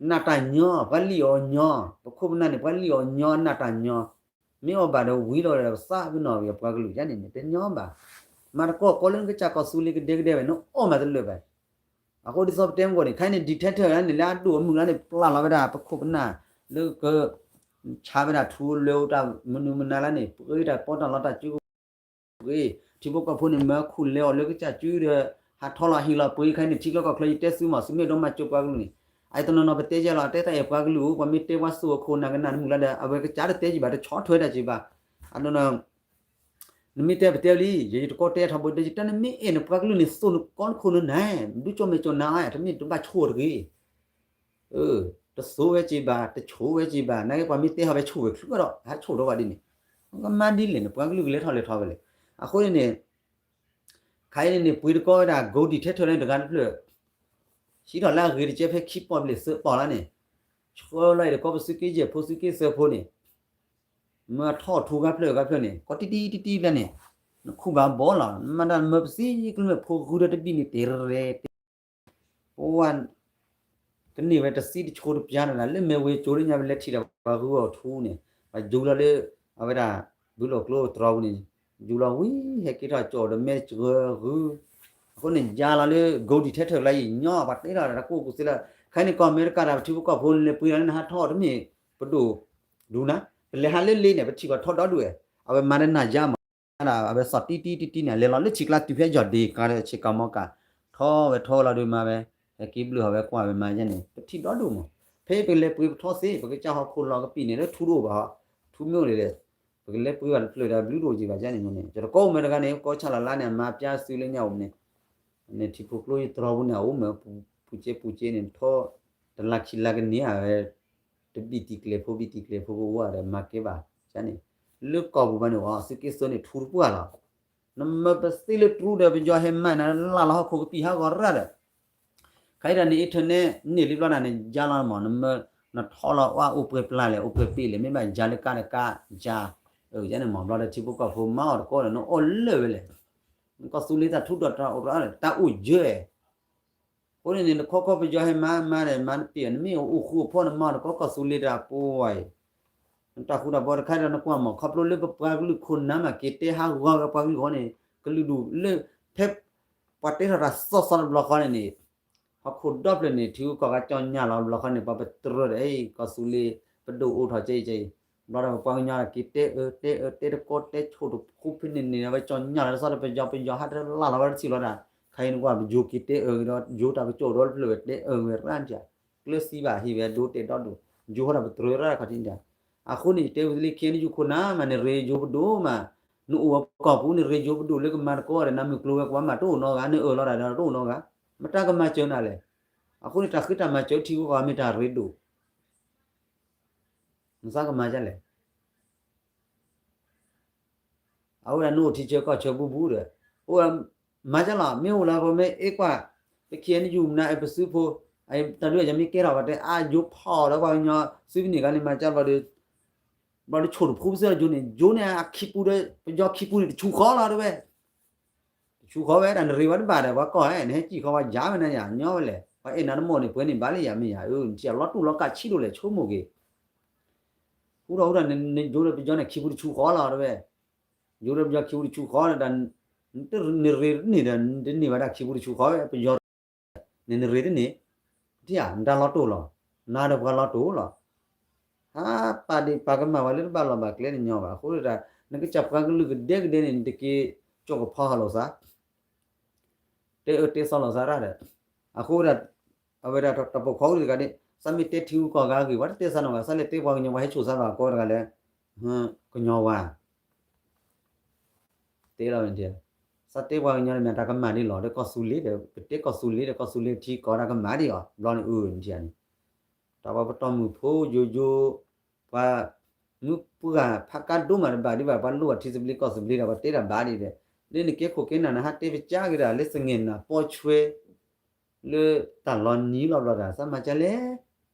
နၢ်တၢ်ညီ ပှၤလံၣ်အီၤညီ ပခိၣ်ပနၢ်န့ၣ် ပှၤလံၣ်အီၤညီ နၢ်တၢ်ညီ မ့ၢ်အီၤဘၣ်ဒီးဝံၤလီၤဒီး ပသးပ့ၤနီၣ်ပပှၤကလုာ်ယါန့ၣ်န့ၣ် တညီဘၣ်. မၤတကီၢ်ကီလၢနကစၢ်ကီၢ်သူလ့ၤကဒဲကဒဲဝဲ နအီၣ်မးတလၢာ်ဘၣ်. အဃိဒ်သိးပတဲမ့ၢ်ဂီၢ်န့ၣ် ခဲအံၤန့ၣ် dictator န့ၣ် လၢအဒိၣ်အမုၢ်လၢန့ၣ် ပျၢ်လီၤဝဲဒၣ် ပခိၣ်ပနၢ် လၢက ဆါဝဲဒၣ်ထူလၢတၢ်မနုၤမနုၤလၢန့ၣ် ပှ့ၤတၢ်ပီးတၢ်လီတၢ်စုကဝဲၤ ပှ့ၤ ထံဖိကီၢ်ဖိန့ၣ် မၢခူၣ်လဲၤအီၤလၢကစၢ်စုဒီး ဟးထီၣ်လီၤဟ့ၣ်လီၤပှ့ၤ ခဲအံၤန့ၣ် ထံချၢကီၢ်ချၢယတဲဆူမး သုမ့ၢ်ဒိးမၤစၢၤပှၤကလုာ်န့ၣ် အတနီၤနီၤပတဲကဲလီၤ တဲတၢ်အဲၣ်ပှၤကလုာ်အိၣ် ပှၤမ့ၢ်တဲပှၤစိၣ်အခိၣ်နၢ်ကနၣ်တမုာ်လၢဒီး အဝဲကစၢ်တတဲကံဘၣ် တဆီၣ်ထွဲတၢ်ကံဘၣ်. အနီၤနီၤ နမ့ၢ်တဲပတဲလံ ယတကီတဲထီဘိ ဒီးယတဲနမ့ၢ်အဲၣ်နပှၤကလုာ်န့ၣ် စိၣ်နကီနခိၣ်နနၤ ဒုကၠီမဲာ်ကၠီနၤ တမ့ၢ်တဘၣ်ဆိၣ်တဂ့ၤ တစိၣ်ဝဲက့ၤဘၣ် တဆိၣ်ဝဲက့ၤဘၣ် နာ်က့ပှၤမ့ၢ်တဲဟီဝဲဆိၣ်ဝဲချုးဘၣ်ဒီး ဟးဆိၣ်ထီၣ်ဘၣ်ဒ်န့ၣ် ကမၤဒ်လဲၣ်န့ၣ် ပှၤကလုာ်ကလဲၤထီၣ်လဲၤထီဝဲလဲၣ်. အဃိန့ၣ်န့ၣ် ခဲအံၤန့ၣ်န့ၣ် ပှ့ၤတကီဝဲဒၣ် gold dictator န့ၣ်တဂၤတဖျၢၣ် ဟံးထီၣ်လၢအဂ့ၤတကဲဖဲခံပီၣ်ဘျဲၣ်သၢပီၣ်လၢန့ၣ် ဆှၢလီၤအံၤတကီပစုက့ယဲၢ်ဖိစုက့သၢဖိန့ၣ် မ့ၢ်ထီၣ်ထူဂၤဖျၢၣ်ဂၤဖျၢၣ်န့ၣ် ကီတံၢ်တံၢ်တံၢ်တံၢ်ဖဲန့ၣ် နခူၣ်ဘၣ်ဘီလီၤ နမၤတၢ်မၢပသံကျၢၢ်မ့ၢ်ဖိဂုၤဒီးတဘံၣ်န့ၣ် တဲရဲတဲ ပဝဲ ကန့ၢ်ဝဲတစံတဆိတပျါန့ၣ်လၢ လၢမဲာ်ဝ့ၤကၠိလၢညါဝဲလဲၤထံၣ်ဒီးပှၤဂုၤအီၤထူန့ၣ် ပှၤယူၤလီၤလၢ အဝဲဒၣ် ဘုလိာ်ကျိတြီပူၤန့ၣ် ယူၤလီၤဝံၤ ဟဲက့ၤထီၣ်ကၠီၣ်ဒီးမဲာ်စှၤဂုၤ အဃိန့ၣ် ယါလီၤလၢ gold dictator လၢယညီ ပှၤတဲထီၣ်တၢ်ကိၢ်ကိၢ်စ့လၢ ခဲအံၤန့ၣ် ကီၢ်အမဲရကၤဒီးပထံဖိကီၢ်ဖိန့ၣ် လဲၤပှ့ၤလီၤလၢနဟးထီၣ်တမ့ၢ်ပဒိၣ်ဒူၣ်နၤ ပလဲၤဟးလၢလ့န့ၣ် ပထံၣ်ပှၤထီၣ်ဒီဒူၣ်ဝဲ အဝဲမၤဒီးနၤယါမး အဝဲစီၤတံၢ်တံၢ်တံၢ်တံၢ်န့ၣ် လဲၤလီၤလၢဆံးကျါတုၤဖဲယီၢ်ဒ့ကါဒီးဆ့ကၤမီကၤ ထီၣ်ဝဲထီၣ်ဝဲလီၤဒုးမၤဝဲ ဟဲက့ၤဘျုးဟီၣ်ဝဲကွၢ်ဝဲမၤယဲန့ၣ် ပထံၣ်ဒီဒူၣ်မး ဖဲပကလဲၤပှ့ၤပထီၣ်သ့ ပကစၢ်ဟီၣ်ခိၣ်လီၤကပံာ်န့ၣ်လၢထူတအိၣ်ဘၣ်ဟီ ထူမ့ၢ်အိၣ်ဒ်လဲၣ် ပကလဲၤပှ့ၤဘၣ်တဖျၢၣ်ဒီးဘျုးတအိၣ်က့ၤဘၣ်ယဲန့ၣ်န့ၣ် ယတကိးအိၣ်မ့ၢ်တဂၤန့ၣ် ကီၢ်ဆၣ်လီၤလါန့ၣ် အမၤပျါစုလၢညါအိၣ်မးန့ၣ် န့ၣ်ထံဖိကျိယတြီပူၤန့ၣ် အအိၣ်မ့ၢ် ပူၤကဲပူၤကဲန့ၣ် ထီၣ် တလါခံလါကန့ၢ်အဝဲ တဘံၣ်တံၤကျဲၤဖိဘံၣ်တံၤကျဲၤဖိကအိၣ်ဒီးမၤကဲဘၣ်န့ၣ် လၢကီၢ်ပူၤဘၣ်န့ၣ် အီၤစုက့သၢန့ၣ် ထူတပှၢ်လီၤ. နမၢပသ့လၢတြူဒီးပယီၤဟဲမၤနၤလၢ်လီၤဟီၣ်ခိၣ်ကပံာ်ဟးဂီၤရၣ်ဒီး ခဲအံၤဒၣ်န့ၣ် internet န့ၢ်လံဘျီဒၣ်န့ၣ် ယါလီၤမး နမၢ နထီၣ်လီၤဝဲအိၣ်ပှဲၤပျၢ်လဲၣ် အိၣ်ပှဲၤပ့ၣ်လဲၣ် မ့ၢ်ဘၣ်ယါလၢကါဒီးကါ ယါ ယါန့ၣ်မး ဘျီဒီးထံဖိကီၢ်ဖိမၤအီၤတကိးဒီး နအီၣ်လၢာ်ဝဲလဲၣ် နကီၢ်သူလ့ၤတၢ်ထူဒီးတၢ်အိၣ်ရၣ် တၢ်အိၣ်ယၢၤ အဃိန့ၣ်န့ၣ် နခီခီပယီၤဟဲမၤမၤဒီး မၤနပ့ၢ် နမ့ၢ်အိၣ်ဃူအိၣ်ဖိး နမၤအီၤတကိးကီၢ်သူလ့ၤတၢ်ပှၤအံၤ နတၢ်ဃူတၢ်ဖိးတခါဒီး နကွၢ်မး ခီဖျိလၢပပှၤကလုာ်ခိၣ်နၢ်မး က့ၤတဲဟးဂီၤဝဲပှၤကလုာ်ဃီန့ၣ် ကလုာ်ဒူၣ်လၢ ဖဲ ပှၤတဲထီၣ်တၢ်စီစီတဘျီဃီန့ၣ်န့ၣ် ဟီၣ်ခိၣ်ဒီဖျၢၣ်န့ၣ် ထံဂုၤကီၢ်ဂၤကၠီညါလီၤတဘျီဃီန့ၣ် ပှၤပတြၢၤဒီး အ့ ကီၢ်သူလ့ၤ ပဒိၣ်အိၣ်ထီၣ်ကဲအံၤကဲအံၤ ဘျီဒီးပပှၤကညီက့ၤတဲအၢ တဲအၢ တဲတကိး တဲဆိၣ်တခူဖဲန့ၣ်န့ၣ် အဝဲကၠီညါလီၤတဆီဒီး ပယီၤ ပယီၤဟးတလၢ်လီၤဝဲတထံၣ်လီၤဒၣ် ခဲအံၤနကွၢ် ပယိၤက့ၤတဲအၢကဒီး ယိၤတၢ်ကစီၣ်ဒီတဖျၢၣ်ဝဲ တဲအၢဝဲရၣ်နထံၣ် ကျၢၤသံဘၣ်ဟ့ၣ်ဝဲဒိတဲဒီဒိၣ် ယိၤဟီဒီးပတြၢၤရၣ်ခီၣ်ထံးန့ၣ် အဃိန့ၣ် ယတဲဝံၤလံ ခဲအံၤနယူခိၣ်နၢ်မးန့ၣ် ရ့ယိၤပဒိၣ်မး နအိၣ်ဝဲကီၢ်ပူၤန့ၣ် ရ့ယိၤပဒိၣ်လၢကမၤတကိးဒီး နမုၢ်ကျိၤဝဲၤကွာ်မးတအိၣ်နီတဂၤ နအၢၣ်လီၤတၢ်ဒီးတအိၣ်နီတဂၤ မတၤကမၤစၢၤနၤလဲၣ် အဃိန့ၣ် တၢ်ဃ့တၢ်မၤစၢၤထံဂုၤကီၢ်ဂၤမ့ၢ်တၢ်ရ့ဒိၣ် နသးကမၤဒ်လဲၣ် အဝဲဒၣ်နအိၣ်ထံဆၢကီၢ်ဆၢဘူးဘူးဒီး အိၣ်ဝဲ မၤဒ်လီၤ မ့ၢ်အိၣ်လၢပမ့ၢ်အ့ကွၢ် ပခံဂၤနယူၤမနုၤ အပစုဖိ တၢ်ဒုးအယမ့ၢ်ကဲထီၣ်ပှၤတဲ အယိၤဖီၣ်ဒီးပှၤကညီ စုပနံၣ်ဂၤန့ၣ် မၤကၢ်ဘျီဒီး ဘျီဒီးဆိၣ်တဖိပစၢၢ်ယိၤန့ၣ် ယိၤန့ၣ် အခံပူၤဒီး ပယီၤခံပူၤန့ၣ် တဆူၣ်ဃီလီၤတဲဝဲ တဆူၣ်ဃီဝဲဒၣ် နရ့ဝဲတဘၣ်ဒီး ပှၤကီၢ်ဧၢ နဟဲစံၣ်ဃီဝဲယၤဝဲနၤယၤ ညီဝဲလဲၣ် ပှၤအဲၣ်နၤတမီၢ်န့ၣ် ပှဲၤန့ၣ်ဘၣ်လံယၤမ့ၢ်ယၤ အၢ နထံၣ်အလီၤတူၢ်လီၤကာ်ဆံးဒိၣ်လဲၣ် ဆိကမိၣ်က့ၤ ဟူထီၣ်ဟူထီၣ် နယိၤဒီးပယီၤန့ၣ် ခံပူၤတဆူၣ်ဃီလီၤတဲဝဲ ယိၤဒီးပယီၤခံပူၤတဆူၣ်ဃီဒီး နတန့ၢ်ရ့တန့ၢ်ဒီး နတန့ၢ်ဘၣ်ဒၣ်ခံပူၤတဆူၣ်ဃီဝဲ ပယီၤ နန့ၢ်ရ့တန့ၢ် ထံၣ်ဧါ နတၢ်လီၤတူၢ်လီၤ နၤဒီးပှၤလီၤတူၢ်လီၤ ဟးပာ်ဒံးပာ်ကမၣ်ဝဲလၢတဘၣ်လီၤဘၣ်ကျဲတညီဘၣ် အဃိဒီး နကစၢ်ပှၤကလုာ်ကဒဲကဒဲန့ၣ် နတက့ၤကၠီၣ်ကဖီဟးလိာ်သး တဲအၢတဲသီလိာ်သးရၣ်ဒီး အဃိဒီး အဝဲဒၣ်တၢ်ပိာ်ခွါအိၣ်တဂၤန့ၣ် သးမ့ၢ်တဲထံဂုၤကီၢ်ဂၤအဂ့ၢ် ပှၤတတဲသးနီတဂၤ သးလဲၤတဲပှၤကညီ ပှၤဟဲဆိၣ်သးဘၣ်ကီးတဂၤလၢ ကညီဝါ တဲလီၤန့ၣ် သးတဲပှၤကညီန့ၣ်မ့ၢ်တၢ်ကမၣ်ဒ်လီၤ ဒီးကီၢ်သူလ့ၤဒီး ပတဲကီၢ်သူလ့ၤဒီး ကီၢ်သူလ့ၤထံကီၢ်တၢ်ကမၣ်ဒ်အီၤ ဘျီန့ၣ်အၢန့ၣ်ထံၣ်န့ၣ် တၢ်ပှၤပတီၢ်မုၢ်ဖိယိယိ ပှၤ မုၢ်ပှၢ်ဖးကါဒိၣ်မးတဘၣ်ဒံးဘၣ် ပှၤလိၣ်ဘၣ်ထံသဘျ့ကီၢ်သဘျ့ဒီး ပှၤတဲတၢ်ဘၣ်ဒံးဒီး လၢနကဲခိၣ်ကဲနၢ်နဟးတဲပကါက့ၤဒၣ် လၢသငဲၣ်နၢ်ပီဆွဲ လၢတၢ်လီၤနံၤလီၤဘျီတၢ် သးမၤကၢ်လဲၣ်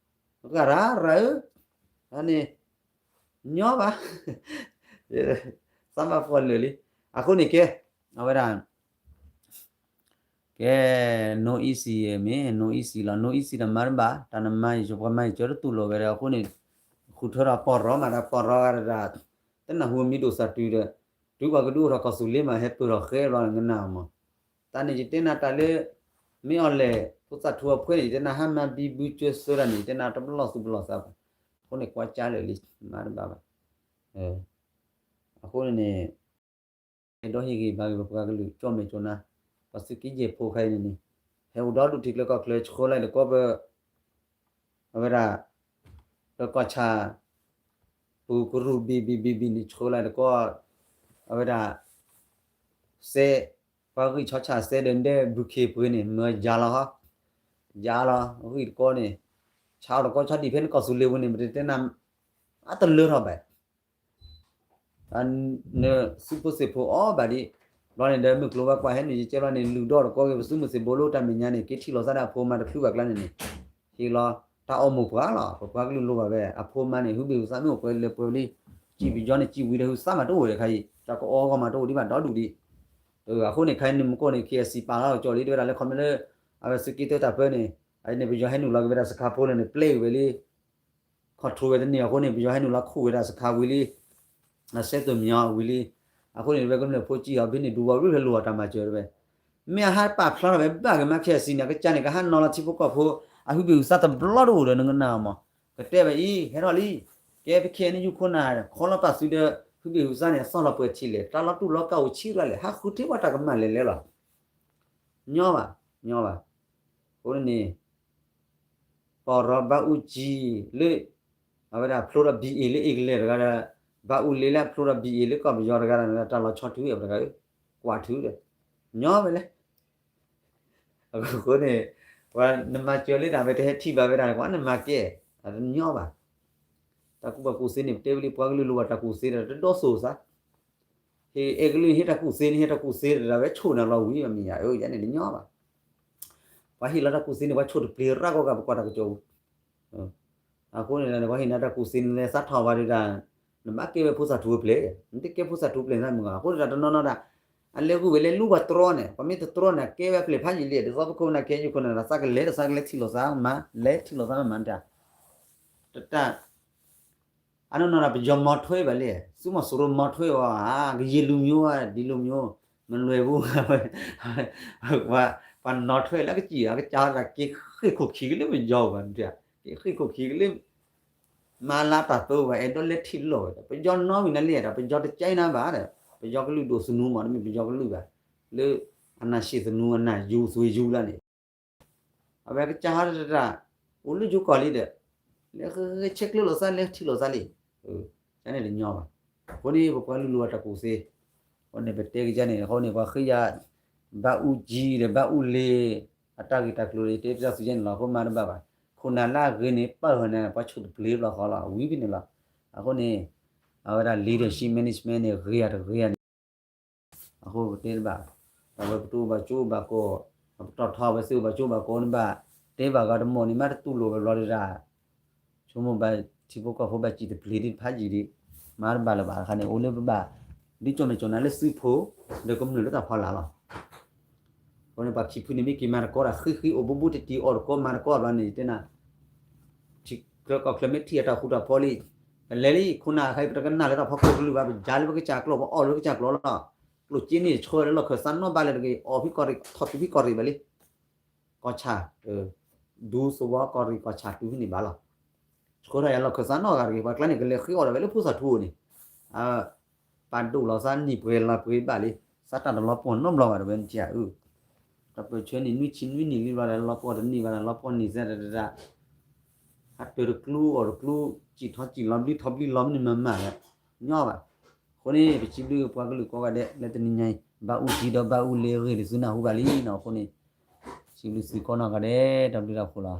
ရၣ်ရၣ်ရၣ်ဧၢ န့ၣ် ညီဘၣ် သးဘၣ်ဖှီၣ်လၢာ်လံ အဃိန့ၣ်ကဲ အဝဲဒၣ် ကဲ no easy မ့ၢ် no easy လီၤ no easy ဒီးမၤတဘၣ် တၢ်နမၤယံၤ ပှၤမၤယံၤကၢတတူၢ်လိာ်ဝဲဒီး အဃိန့ၣ် ဃုထၢဒီးပီၢ်ရီမးဒီးပီၢ်ရီဂၤဒီး တနၢ်ဟူမံၤဒိၣ်သးတုၤဒီး တုၤပှၤကဒုးအိၣ်ထီၣ်ကီၢ်သူးလ့မး ဟဲပၢၢ်ထီၣ်ဃဲဘျီန့ၣ် ကနၣ်မး. တၢ်န့ၣ် ယတဲနၤတၢ်လၢ မ့ၢ်အီၤလဲၣ် ဖိသၣ်ထူအဖှဲန့ၣ် ယတဲနၤ ဟါမၢ်ဘံဘူကၠိစၢတၢ်န့ၣ် ယတဲနၤတဘျီသူၣ်ဘျီသးဘၣ်. အဃိန့ၣ် ကွၢ်ကၠါလၢာ်လံ မၤတဘၣ်ဘၣ်. အဃိန့ၣ်န့ၣ် အဲၣ်ဒိးဟ့ၣ်ဂံၢ်ဘါက့ၤ ပပှၤကလုာ် ကၠီၣ်မဲာ်ကၠီၣ်နါ, ပှၤသုးက့ယဲၢ်ဖိခဲအံၤန့ၣ်န့ၣ် ဟဲအိၣ်ဒီဒူၣ်ထံးကျၢၤကီၢ်ချၢ ဆှၢလီၤတကီၢ်ပ အဝဲဒၣ် လၢကီၢ်ဆၣ် ပူၤကရူၢ်ဘံၣ်ဘံၣ်ဘံၣ်ဘံၣ်န့ၣ် ဆှၢလီၤတကီၢ် အဝဲဒၣ် စဲ ပှၤဂံၢ်ဆီဆၣ်စဲဒီးဒဲဘုခ့ပှ့ၤန့ၣ် မၢယါလီၤဟီ ယါလီၤ ဂံၢ်တကီၢ်န့ၣ် ဆါအီၤတကီၢ် ဆါဒံၣ်ဖဲန့ၣ်ကီၢ်သူးလ့ပူၤန့ၣ် ပတတဲနၤ အတလၢထီၣ်ဘၣ် နစုဖိသ့ၣ်ဖိအီၣ်ဘၣ်ဒံး, ဘျီန့ၣ်ဒီး မုၢ်ကျိၤဝဲၤကွာ်ဟဲနုာ်ယကဲဘျီန့ၣ် လုၢ်ဒီးတကီၢ်ဂ့ၤ ပသုးမုၢ်သံၣ်ဘိလၢတၢ်မဲာ်ညါန့ၣ် က့ၤထံၣ်လိာ်သးဒီးအဖိမါတချုးဘၣ်ကျါန့ၣ်န့ၣ် ဟ့ၣ်လီၤ တၢ်အီၣ်မိၢ်ပှၢ်လီၤ. ပပှၤကလုာ်လိၣ်ဘၣ်ဝဲ အဖိမါန့ၣ် ဟုဘ့ၣ်ဟုသါမ့ၢ်အိၣ်ပှဲၤလၢပှဲၤလံ, စံၣ်ပယီၤန့ၣ် စံၣ်ဝံၤဒီးဟုသါမးတအိၣ်ဝဲတခါအံၤ တၢ်ကအီအဂီၢ်မးတအိၣ်ဒံးဘၣ်ဒီဒူၣ်ဒံး. အဃိန့ၣ် ခဲအံၤန့ၣ်မူကီၢ်န့ၣ် KIC ပာ်လီၤကၠီလံ တဲဝဲဒၣ်လၢခီမ့ၢ်လၢ အဝဲသုးက့တၢတၢ်ပၢန့ၣ် အန့ၣ်ပယီၤဟဲနုာ်လီၤက့ၤဝဲဒၣ်စခါဖိလၢန့ၣ် ပျဲက့ၤဝဲလံ control ဝဲတန့ၢ်အဃိန့ၣ် ပယီၤဟဲနုာ်လီၤခူၣ်ဝဲဒၣ်စခါဝံၤလံ, အစဲသိၣ်မညီဝံၤလံ. အဃိန့ၣ် တဝဲကမျၢၢ်ဖိကံၢ်အီၤ ဖဲန့ၣ်ဒူဝီရူၢ်ဖဲလိၣ်အတၢ်မၤစၢၤတဝဲ, မ့ၢ်အဟးပာ်ဖျါထီၣ်ဝဲ ဘၣ်ကမၤ KIC န့ၣ် အကစၢ်န့ၣ် ကဟးနီၤလီၤထံဖိကီၢ်ဖိ အဟုဘ့ၣ်ဟုသါတဘျီတအိၣ်ဒီး နကနၣ်အီၤမး, ကတဲဝဲအံၤ ဟဲထီၣ်လံ, ကဲပခဲန့ၣ် ယူၢ်ခိၣ်နၢ် ခီလီၤပာ်သုဒီး ဟုဘ့ၣ်ဟုသါန့ၣ် အသီၣ်လီၤပှဲၤထံလဲၣ် တၢ်လီၤတူၢ်လီၤကာ်အိၣ်ဆံးကျါလဲၣ် ဟးဃုထံၣ်ပှၤတၢ်ကမၣ်လဲၣ်လဲၣ်လီၤ. ညီဘၣ်, ညီဘၣ်. အဃိန့ၣ် ကီၢ်ရီဘၣ်အူကၠံလၢ အဝဲဒၣ်ဖျိထီၣ် ဘံၣ်အ့ၣ် လၢအ့ကလဲၣ်တဂၤဒီး ဘၣ်အူလ့လၢအဖျိထီၣ် ဘံၣ်အ့ၣ် လၢကီၢ်ပယီၤတဂၤဒီး တၢ်လီၤဆီထုတဂၤ, ကွၢ်ထုဒီး ညီဝဲလဲၣ်. အဃိန့ၣ် ပှၤနမၤစၢၤလၢတၢ်ဝဲတဟဲထံၣ်ဘၣ်ဝဲဒၣ် ကွၢ်နမၤကဲ တညီဘၣ်. တၢ်ကူၣ်ဘၣ်ကူၣ်သ့န့ၣ် ပတဲဝဲလံ ပှၤကလုာ်လိၣ်ဘၣ်တၢ်ကူၣ်သ့ဒီး တဒိးစိၤစါ ဟ့ၣ်အဲၣ်ကလုာ်ဟ့ၣ်တၢ်ကူၣ်သ့န့ၣ် ဟ့ၣ်တၢ်ကူၣ်သ့ဒီး ဝဲဆိၣ်နၤလီၤဝံၤ မ့ၢ်ယၤ ယၤန့ၣ်တညီဘၣ်. ပှၤဟ့ၣ်လီၤတၢ်ကူၣ်သ့န့ၣ် ပှၤဆိၣ်တပျ့ၤရၣ်ကီၢ်ကး ပကွၢ်တၢ်ကစီၣ်ပူၤ. အဃိန့ၣ် ပှၤဟ့ၣ်နၤတၢ်ကူၣ်သ့န့ၣ် လဲၤစးထီၣ်ဝဲဒၣ် နဘၣ်ကဲဝဲဖိသၣ်ထူအပျဲၢ်, နတကဲဖိသၣ်ထူပျဲၢ်န့ၣ်မ့ၢ်ဂ့ၤ, အဃိန့ၣ်တၢ်တနီၤနီၤဒၣ် အလဲၤဂုာ်ဝဲလၢလူၤပှၤတြီန့ၣ် ပှၤမ့ၢ်တတြီန့ၣ် ကဲဝဲအပျဲၢ်ဖးယံာ်လံ, ဒ်သိးပခိၣ်ပနၢ်ခဲအံၤ ယခိၣ်နၢ် သးကလဲၤဒီးသးကလဲၤထံၣ်လိာ်သးမး လဲၤထံၣ်လိာ်သးမးမးတၢ် တတၢ် အနီၢ်နီၢ်ဒၣ်ပယီၤမီထွဲဘၣ်လံ, သုးမီၤစိရိၤမီထွဲအီၤဧါ, ကယဲၢ်လူၤမျိုးဧါ, ဒ်လူၤမျိုး, မလွယ်ဘူး, ပှၤနီထွဲလၢကစံၣ် အကစၢ်ဒၣ်က့ၤဃ့ၢ်ခိၣ်ခံကလၢပယီၤဘၣ်, က့ၤဃ့ၢ်ခိၣ်ခံကလၢ မၤလၢတၢ်သိဘၣ်, အဲၣ်ဒိးလဲၤထံၣ်လိာ်ဝဲဒီး ပယီၤနီၣ်ဝံၤနၤလံဒီး ပယီၤတကဲနၤဘၣ်ဒီး ပယီၤကလုာ်ဒိၣ်သနူမး တမ့ၢ်ပယီၤကလုာ်ဘၣ်, လၢအနၢ်ဆံးသနူ အနၢ်ယူၤသွံၣ်ယူၤလၢန့ၣ် အဝဲကစၢ်ဟးတတၢ် အိၣ်လၢယိၤကီၢ်လံဒီး လဲၤဆဲးကျၢလိာ်သး လဲၤထံၣ်လိာ်သးလံ, ကန့ၣ်တညီဘၣ်. အဃိန့ၣ် ပပှၤလုၢ်လိၢ်ဘၣ်တၢ်ကူၣ်သ့, အဃိန့ၣ် ပတဲကယၤန့ၣ် အဃိန့ၣ် ပှၤဃ့ယၤ ဘၣ်အူကၠံဒီး ဘၣ်အူလ့ၤ အတၢ်ဂ့ၢ်တၢ်ကျိၤန့ၣ် တဲပျီသုယဲန့ၣ်လီၤ, အဃိမၤတဘၣ်ဘၣ်. ခိၣ်နၢ်လၢအဂ့ၤန့ၣ် ပၢၢ်ဟၢန့ၣ် ပှၤဆိၣ်တပျ့ၤဘျီဃီလီၤ, ဝံၤဖဲန့ၣ်လီၤ. အဃိန့ၣ် အဝဲဒၣ် leadership management န့ၣ် ဂ့ၤဧါတဂ့ၤဧါန့ၣ် အဃိပတဲတဘၣ်, တၢ်ဝဲပတအိၣ်ဘၣ်ကၠိဘၣ်ကီၢ်, ပတီၢ်ထီဝဲသ့ၣ်အိၣ်ဘၣ်ကၠိဘၣ်ကီၢ်န့ၣ်ဘၣ်, တဲဘၣ်ဂၤတမီၢ်န့ၣ် မ့ၢ်တတူၢ်လိာ်ဝဲဘျီဒၣ်, ဆိကမိၣ်ဘၣ်ထံဖိကီၢ်ဖိဘၣ်စံၣ်တပျ့ၤဒံးတဖးယံာ်ဒံး, မၤတဘၣ်လၢၤဘၣ်အခါန့ၣ် အိၣ်လၢပဘၣ် ဒ်ကၠီၣ်မဲာ်ကၠီၣ်နါလၢသုးဖိ, ဒီးကမျၢၢ်လၢတၢ်ဖီလာ်လီၤ. အဃိန့ၣ် ပှၤခံဖုန့ၣ် မ့ၢ်က့ၤမၤတကီတၢ်ဃံဃံ အိၣ်ဘူးဘူးတံၢ်တံၢ် အီၣ်တကီမၤတကီဘျီန့ၣ် ယတဲနၤ ထံချၢကီၢ်ချၢမ့ၢ်ထံၣ်အတၢ်ဃူတၢ်ဖိးလံ, ပလဲၤလံ ခိၣ်နၢ်အခါအံၤ ပတကနၣ်လၢတၢ်ဖီခိၣ်ကလုာ်ဘၣ်, ပယါလၢပကစၢ်ကျိာ် ပအီၣ်လၢပကစၢ်ကျိာ်လီၤ. ကျိၣ်စ့န့ၣ် ဆှၢလၢလီၢ်ခၢၣ်သးနီၣ်ဘၣ်လၢတဂ့ၤ, အီၣ်ဖံကီၢ်ရ့ၣ် ထီၣ်တုၤဖံကီၢ်ရ့ၣ်ဘၣ်လံ. ကီၢ်ဆၣ် ဒူသဝီကီၢ်ရ့ၣ်ကီၢ်ဆၣ်တုၤဖဲန့ၣ်ဘၣ်လီၤ. ဆှၢထီၣ်ယၤလီၢ်ခၢၣ်သးနီၣ်ဂၤတဂ့ၤ, ပှၤကျါန့ၣ် ကလဲၤဃ့အီၣ်ဒၣ်ဝဲလၢဖိသၣ်ထူန့ၣ် ပာ်ဒိၣ်လီၤသးနံၣ်ပှဲၤလါပှဲၤဘၣ်လံ, စးတၢ်တလီၤပှီၢ်နီတဘျီဘၣ်တဝဲနထံၣ်ဧါ, တၢ်ပၢၢ်ဆၢန့ၣ် နွံဆံနွံနံၣ်လံဘျီဒီး လီၤပှီၢ်တန့ၢ်ဘၣ်ဒီး လီၤပှီၢ်န့ၢ်စဲတတၢ်, ဟးတၢၤတကျူ အီၣ်တကျူ, စံၣ်ထီၣ်စံၣ်လီၤဘျံထီၣ်ဘျံလီၤမနုၤမၤမၤဒီး ညီဘၣ်. အဃိန့ၣ် ပစံးဘျုးပှၤကလုာ်ကိးဂၤဒဲး လၢတနံၤညါအံၤ ဘၣ်အူကၠံဒီးဘၣ်အူလ့ၤအဂ့ၢ်န့ၣ် သုနၢ်ဟူဘၣ်လံနီၤ. အဃိန့ၣ် စံးဘျုးသုကိးနီၢ်ဂၤဒဲး တၢ်ဘျုးတၢ်ဖှိၣ်လီၤ.